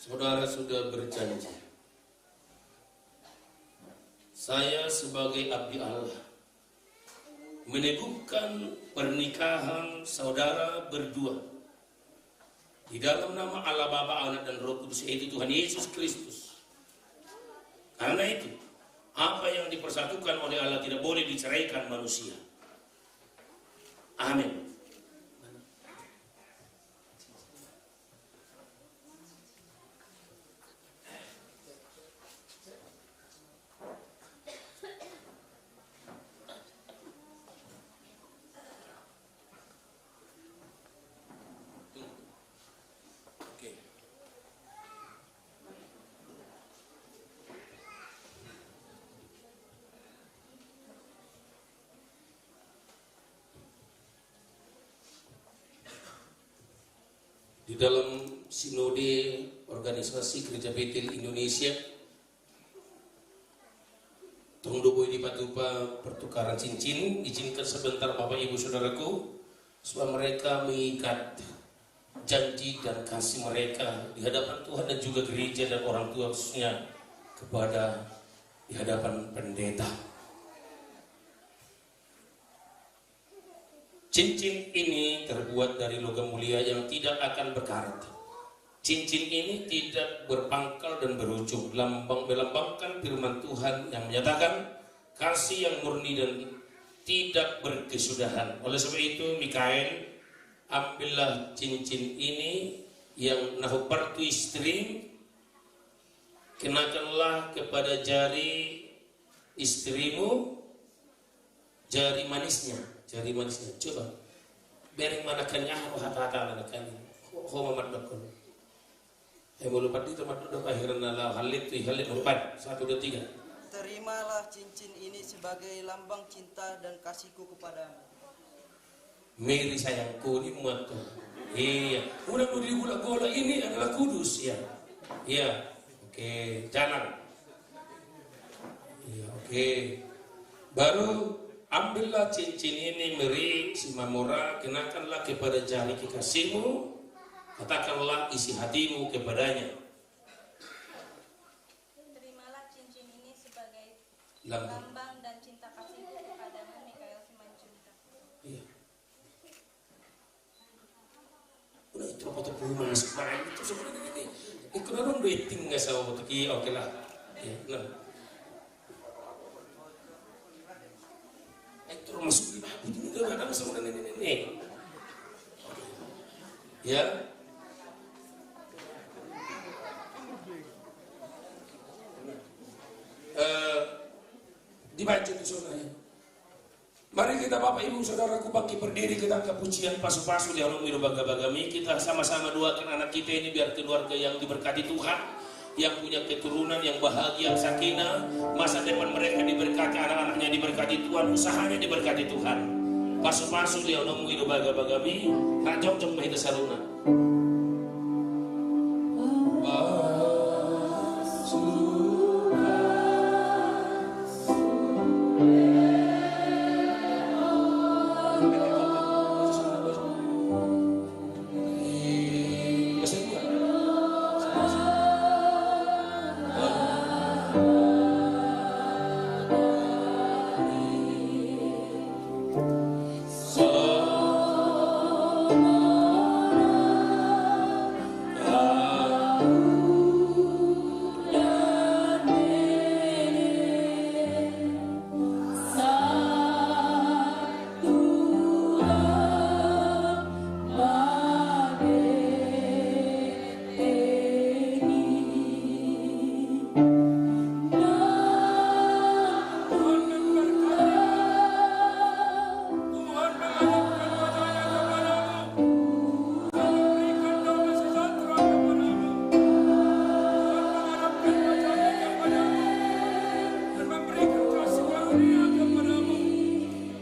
Saudara sudah berjanji. Saya sebagai abdi Allah meneguhkan pernikahan saudara berdua di dalam nama Allah Bapa, Anak, dan Roh Kudus, yaitu Tuhan Yesus Kristus. Karena itu, apa yang dipersatukan oleh Allah tidak boleh diceraikan manusia. Amin. Oke. Di dalam Sinode Organisasi Gereja Betel Indonesia, tong do boi dipatupa pertukaran cincin. Izinkan sebentar, Bapak, Ibu, Saudaraku, supaya mereka mengikat janji dan kasih mereka di hadapan Tuhan dan juga gereja dan orang tua, khususnya kepada, di hadapan pendeta. Cincin ini terbuat dari logam mulia yang tidak akan berkarat. Cincin ini tidak berpangkal dan berujung, lambang, melambangkan firman Tuhan yang menyatakan kasih yang murni dan tidak berkesudahan. Oleh sebab itu, Mikael, ambillah cincin ini yang na hombar tu istrim, kenakanlah kepada jari istrimu, jari manisnya, jari manisnya. Coba. Bereng ma nangkin aha do hata-hata nangkin. Ho, ho ma mandokkon. Eh, molo pandita mandok do akhirna laho hallet tu i, hallet, empat, satu, dua, tiga. Terimalah cincin ini sebagai lambang cinta dan kasihku kepadamu. Mary sayangku, ni muat tu. Iya. Udah mau digulak-gulak, ini adalah kudus, ya. Iya. Oke, jalan. Iya, oke. Baru ambillah cincin ini, Mary, si Mamora, kenakanlah kepada jari kekasihmu, katakanlah isi hatimu kepadanya. Terimalah cincin ini sebagai lambang dan cinta kasihku kepadamu, Mikael Simanjuntak. Iya. Udah itu foto rumah sekarang itu sebenarnya ini. Ikut orang dating nggak sama foto kia, oke lah. Ya, nah. Itu rumah suki bagus ini udah kadang sebenarnya ini, ini. Ya. Eh, dibaca di sana ya. Mari kita, Bapak, Ibu, Saudaraku, bangkit berdiri, kita angkat pujian, pasu-pasu di halamu i do bagabagami. Kita sama-sama doakan anak kita ini biar keluarga yang diberkati Tuhan, yang punya keturunan yang bahagia, sakinah, masa depan mereka diberkati, anak-anaknya diberkati Tuhan, usahanya diberkati Tuhan. Pasu-pasu di halamu i do bagabagami, rap jongjong ma hita saluhutna.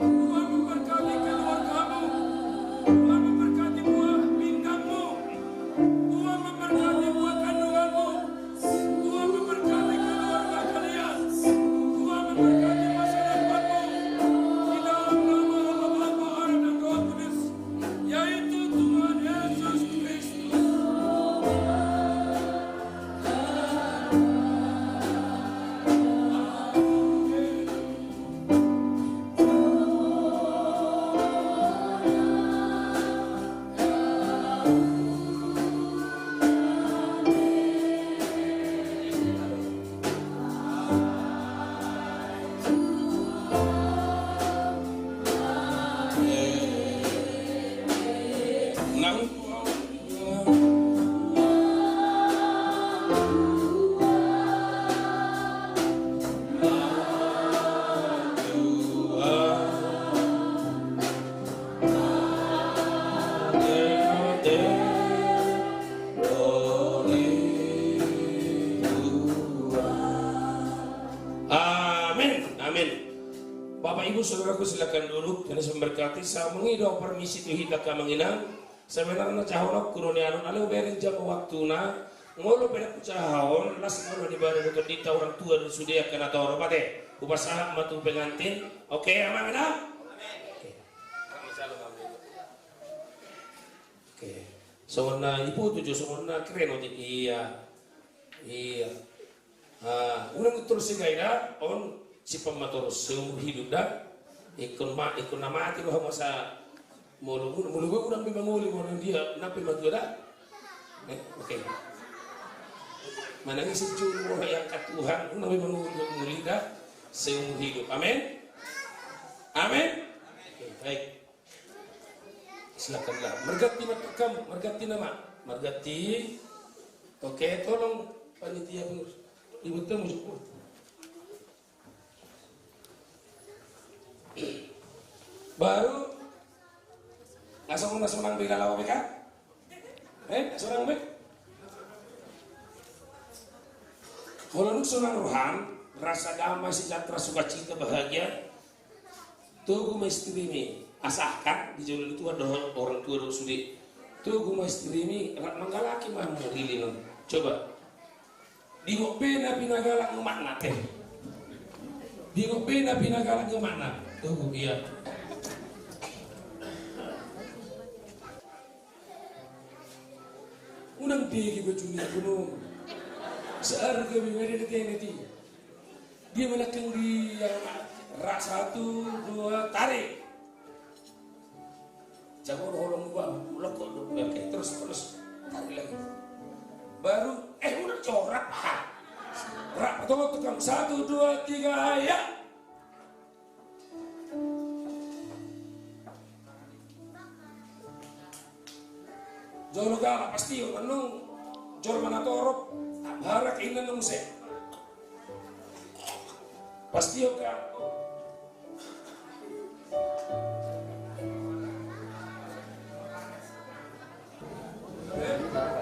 Tuhan memberkati keluargamu. Tuhan memberkati buah pinggangmu. Tuhan memberkati buah kandunganmu. Tuhan memberkati keluarga kalian. Tuhan memberkati masa depanmu. Di dalam nama Allah Bapa, Anak dan Roh Kudus, yaitu Tuhan Yesus Kristus. Amin. Amin. Bapak, Ibu, Saudaraku, silakan duduk. Tuhan Yesus memberkati. Sa mangido permisi tu hita, Amang Inang. Sebenarna jahononku do nian on, alai hubereng jam waktuna. Molo pe ndang hujaha on, las ma on di badan, di orang tua dan sude angka na torop, ate. Hupasahat ma tu pengantin. Oke, Amang Inang? Oke. Oke. Songon na iputu jo, songon na keren otik. Iya. Iya. Ah, unang torus segai da, on, simpan ma torus seumur hidup da. Ingkon ma, ingkon na mate do hamu asa, molo, molo, molo unang be mangoli, molo dia, nang pe matua da. Eh, oke. Manang ise jolo molo diangkat Tuhan, unang be mangoli, mangoli da, seumur hidup. Amin? Amin? Oke, baik. Silakanlah. Marganti ma tu hamu, marganti nama. Marganti. Oke, tolong panitia pengurus. Ribut kamu, syukur. Baru. Asa sonang be, na laho be kan? Eh, sonang be? Molo dung sonang roham, rasa damai, sejahtera, sukacita, bahagia. Togu ma istrimi, asa kan dijolo Tuhan dohot orang tua do sude. Togu ma istrimi, rap manggalaki ma hamu lilin on. Coba. Diingot be na pinagalak ni umakna, eh. Diingot be na pinagalak ni umakna. Togu, iya. Unang dege baju ni gunung. Seharga bibir di tene ti. Dia manakkan di yang rak, satu, dua, tarik. Jago holong gua, lokok do, oke, terus, terus. Tarik lagi. Baru, eh, udah corak. Rak, betul, tukang. Satu, dua, tiga, ya. Jolo galak pasti, annon jolo manatorop, harak inna annon muse. Pasti oka.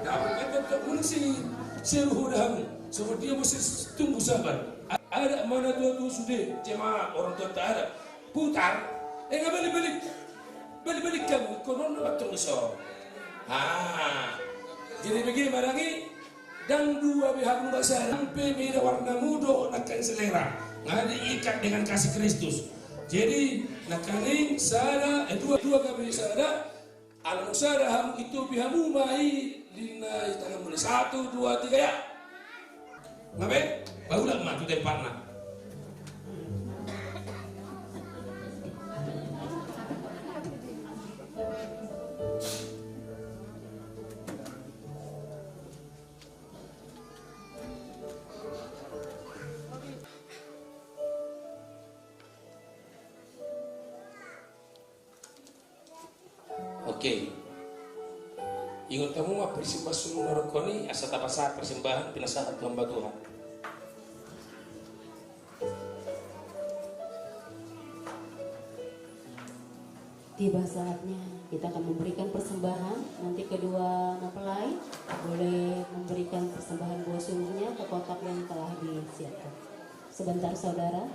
Dapat kan tetap mesti seru dalam. Seperti dia mesti tunggu sabar. Ada mana tua-tua sudah, jemaah orang tua tak ada. Putar, eh, nggak balik-balik. Balik-balik kamu, konon nama tunggu so. Ah, jadi begini barang i, dang dua be hamu nunga sada, sampe beda warna mudo, nangkin selera. Nggak diikat dengan kasih Kristus. Jadi, nangkin sada, eh, dua, dua gabe sada, Alana sada hamu, itopi hamu ma i, lilin na i tanganmuna. Satu, dua, tiga, ya. Nga be? Paulak ma tu tempatna. Oke. Ingot hamu ma persembahan sulung na rokon i, asa tapasahat persembahan pinasahat tu hamba Tuhan. Tiba saatnya kita akan memberikan persembahan. Nanti kedua mempelai boleh memberikan persembahan buah sulungnya ke kotak yang telah disiapkan. Sebentar, saudara.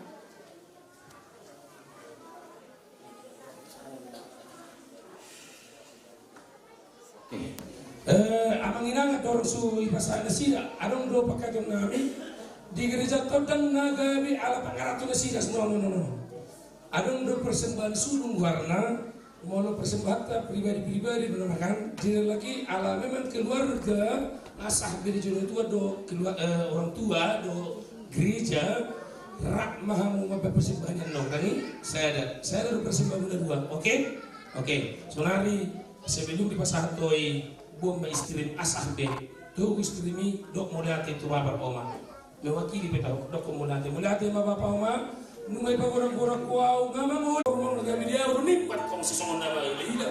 Eh, amang inang, torus hupasahat nasida, adong do pangkataion nami di gereja tondang na gabe ala pangarato nasida, no, no, no, no. Adong do persembahan sulung goarna, molo persembahan pribadi-pribadi do nama kan, jadi lagi ala memang keluarga, asa gereja do tua do, kelua-, eh, orang tua do, Gereja, rap ma hamu mambaen persembahan i, nonggang i, sada, sada do persembahan na dua, oke? Oke, sonari sebelum dipasahat tu i, boan ma istrim, asa be, tu istrim i, dok mauliate tu bapa, oma. Mewakili pe tahu, dok mauliate, mauliate ma bapa, oma, nunga i pagurang-gurang ku au, nga mangol, mangol gabe dia, uru nimpat kong sesongon nama, ila, ila.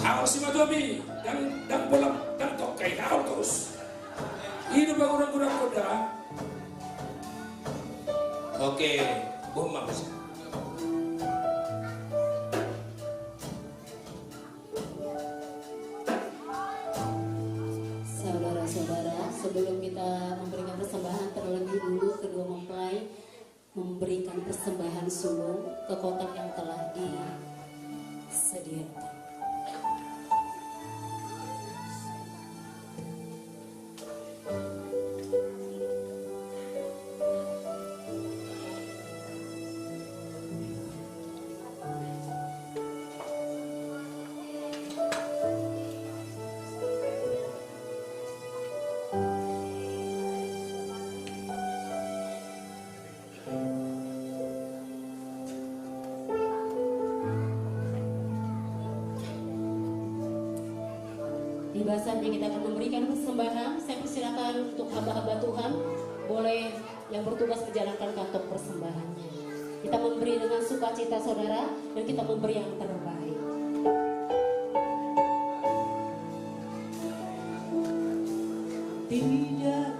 Au si matobi, dang, dang bolam, dang tokai, au terus. Hidup aku dang kurang koda. Oke, bom mas. Saudara-saudara, sebelum kita memberikan persembahan, terlebih dulu kedua mempelai memberikan persembahan sulung ke kotak yang telah disediakan. Tiba saatnya kita akan memberikan persembahan. Saya persilakan untuk hamba-hamba Tuhan boleh yang bertugas menjalankan kantong persembahannya. Kita memberi dengan sukacita, saudara, dan kita memberi yang terbaik. Tidak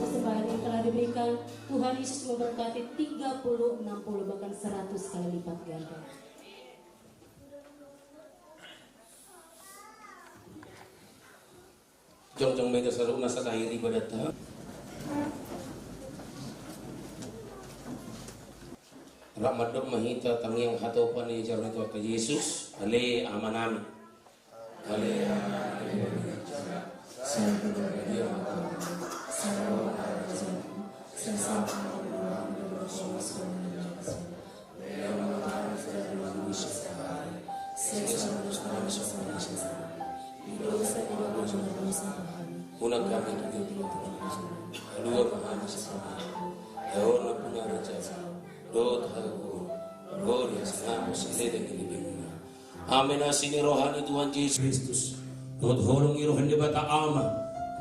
Persembahan yang telah diberikan, Tuhan Yesus memberkati tiga puluh, enam puluh, bahkan seratus kali lipat ganda. Jongjong ma hita saluhutna, satahi ibadatta. Rap mandok ma hita tangiang hatopan ni joro ni Tuhanta Jesus. Ale Amanami. Ale Amanami. Unang hami tu dia. Palua ma hami sian pangago. Daon ma harajaon, dohot hagogoon, gloria, saleleng ni lelengna. Amen. Asi ni roha ni Tuhan Jesus Kristus, dohot holong ni roha ni Debata Ama,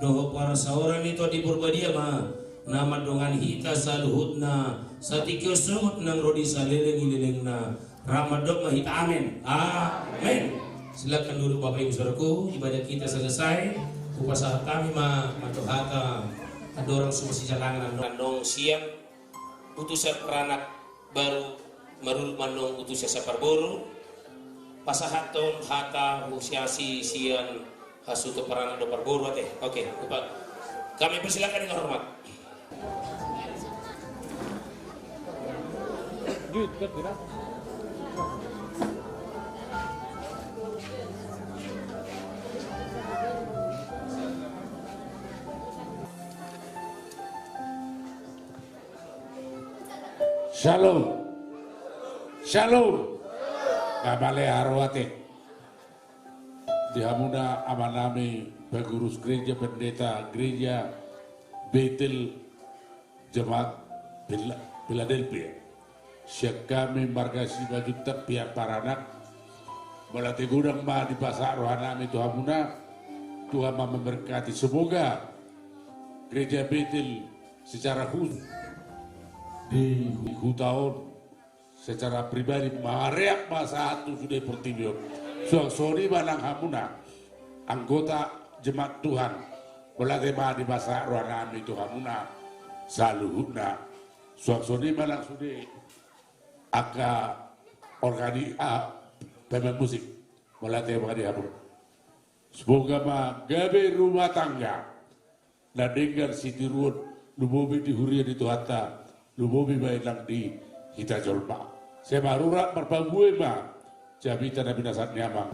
dohot parsaoran ni Tondi Parbadia ma na mandongani hita saluhutna, satingki on sogot nang ro di saleleng ni lelengna. Rap mandok ma hita amen. Amen. Silakan duduk Bapak Ibu Saudaraku, ibadah kita selesai. Hupasahat hami ma mandok hata andorang so masijalangan andorang sian utusan paranak baru marurut mandok utusan sian parboru. Pasahathon hata husiasi sian hasuhuton paranak dohot parboru ate. Oke, lupa. Kami persilakan dengan hormat. Shalom. Shalom. Nga male haroa ate. Di hamuna amanami pengurus gereja, pendeta gereja Betel Jemaat Phila-, Philadelphia. Sian hami marga Simanjuntak pihak paranak. Mauliate godang ma dipasahat rohanami tu hamuna. Tuhan ma memberkati. Semoga gereja Betel secara khusus di huta on secara pribadi mareak ma sahat tu sude portibi on. Suang songon i ma nang hamuna anggota jemaat Tuhan. Mauliate ma dipasahat rohanami tu hamuna saluhutna. Suang songon i ma nang sude angka organi-, ah, pemain musik. Mauliate ma di hamuna. Semoga ma gabe rumah tangga na denggan sitiruon, lumobi di huria ni Tuhanta, lumobi ma nang di hita jolma. Sai marurat marparbue ma jamita na binasahat ni amang.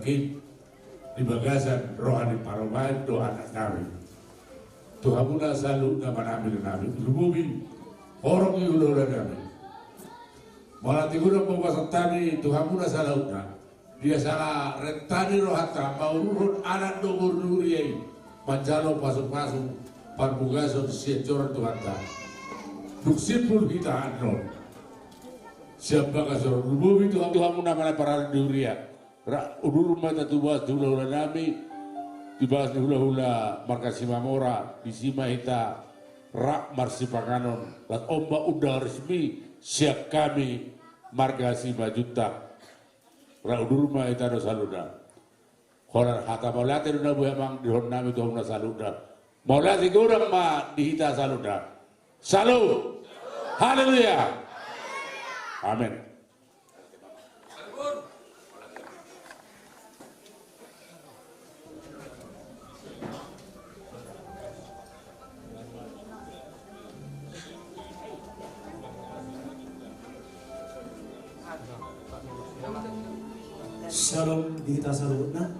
Di bagasan roha ni parumaen dohot anaknami. Tu hamuna saluhutna amanami, inanami, lumobi horong ni hulahulanami. Mauliate godang ma hupasahat hami tu hamuna saluhutna. Dia sala renta ni rohanta mauruthon anak dohot boru di huria i manjalo pasupasu parbagason sian joro ni Tuhanta. Dung simpul hita annon sian bagas on, lumobi tu hamuna amanami paranak di huria. Rap udur ma hita tu bagas ni hulahulanami, di bagas ni hulahula marga Simamora, disi ma hita rap marsipanganon. Laos on ma undangan resmi sian hami marga Simanjuntak. Rap udur ma hita do saluhutna. Holan hata mauliate do na boi amang dilehon nami tu hamuna saluhutna. Mauliate godang ma di hita saluhutna. Shalom. Haleluya. Amen. Shalom di hita saluhutna.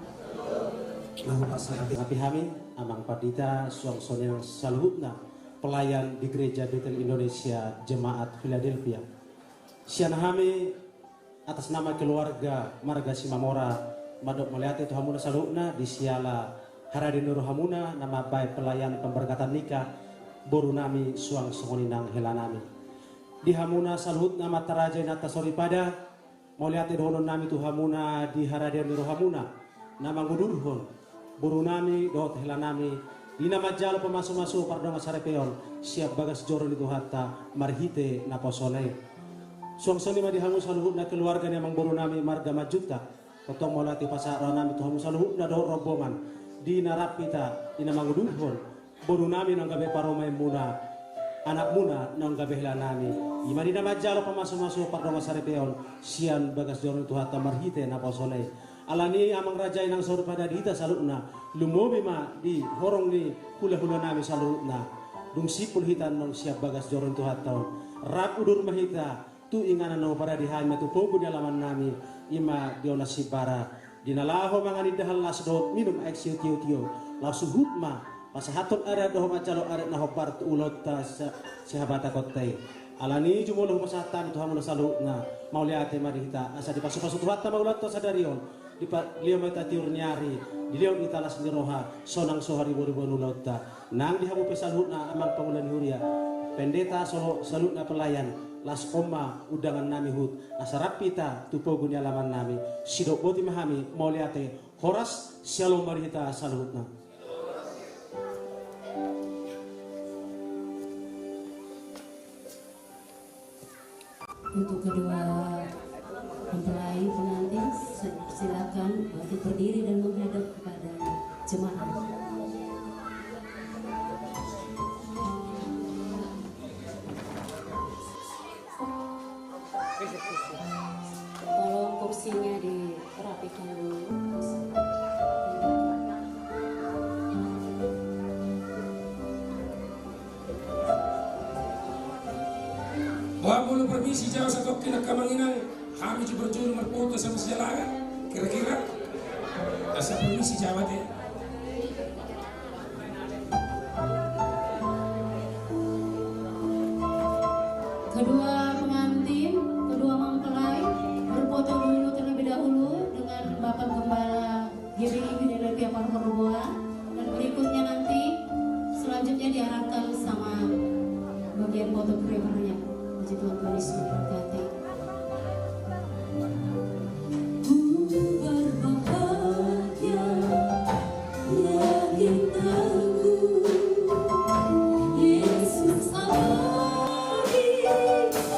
Laho pasahat hami, hami amang pandita suang songon i nang saluhutna pelayan di Gereja Betel Indonesia Jemaat Philadelphia. Sian hami atas nama keluarga marga Simamora mandok mauliate tu hamuna saluhutna di siala haradeon ni rohamuna na mambahen pelayan pemberkatan nikah boru nami suang songon i nang hela nami. Di hamuna saluhutna amanta raja, inanta soripada, mauliate dohonon nami tu hamuna di haradeon ni rohamuna na mangudurhon boru nami dohot hela nami di na manjalo pamasumasu pardongan saripeon sian bagas joro ni Tuhanta marhite naposona i. Suang songon i ma di hamu saluhutna keluarga ni amang boru nami marga Manjuntak. Tongtong mauliate pasahat roha nami tu hamu saluhutna dohot rombongan di na rap hita di na mangudurhon boru nami nang gabe parumaenmuna anakmuna naung gabe helanami. I ma di na manjalo pamasumasu pardongansaripeon sian bagas joro ni Tuhanta marhite naposona i. Alani i amang raja, inang saur matua di hita saluhutna, lumobi ma di horong ni hulahulanami saluhutna. Dung simpul hita annon sian bagas joro ni Tuhanta on, rap udur ma hita tu inganan na huparade hami ma tu pogu ni alamannami, i ma di Onan Simbara. Di na laho mangan indahan las dohot minum aek sitiotio, laos huhut ma pasahathon adat dohot manjalo adat na hombar tu ulaonta sa-, sihabatahonta i. Alani i jumolo hupasahat hami tu hamuna saluhutna, mauliate ma di hita, asa dipasupasu Tuhanta ma ulaonta sadari on, dilehon ma hita tiur ni ari, dilehon hita las ni roha, sonang so hariboriboan ulaonta. Nang di hamu pe saluhutna amang pangula ni huria, pendeta, so-, saluhutna pelayan, laos on ma undangannami huhut, asa rap hita tu pogu ni alamannami. Sidok boti ma hami, mauliate, horas, syalom ma di hita saluhutna. Untuk kedua mempelai pengantin, si-, silakan untuk berdiri dan menghadap kepada jemaat. Tolong kursinya dirapikan dulu. Boha molo permisi jawa satongkin angka amang inang, hami jo berjuru marfoto sama sialaga, kira-kira. Asa permisi jawa te. Kedua pengantin, kedua mempelai, berfoto dulu terlebih dahulu dengan Bapak Gembala G B I Gereja Parhorboa, dan berikutnya nanti selanjutnya diarahkan sama bagian fotografernya. Puji Tuhan, Tuhan Yesus memberkati. Ku berbahagia ya cintaku, Yesus ada di dunia.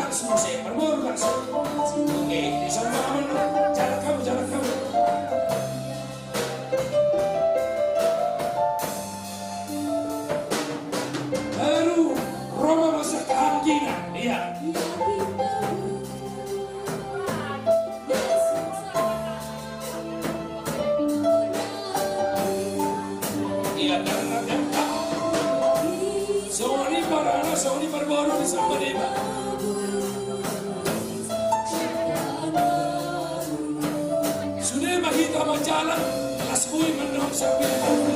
Langsung, parboru langsung. Oke, di sana, aman. Jalan kamu, jalan kamu. Baru Roma masa kehanggina, iya. Iya, karena dia songon i parana, songon i parboru, disambut i ma. Sude ma hita manjalang, las bui mandok sambil.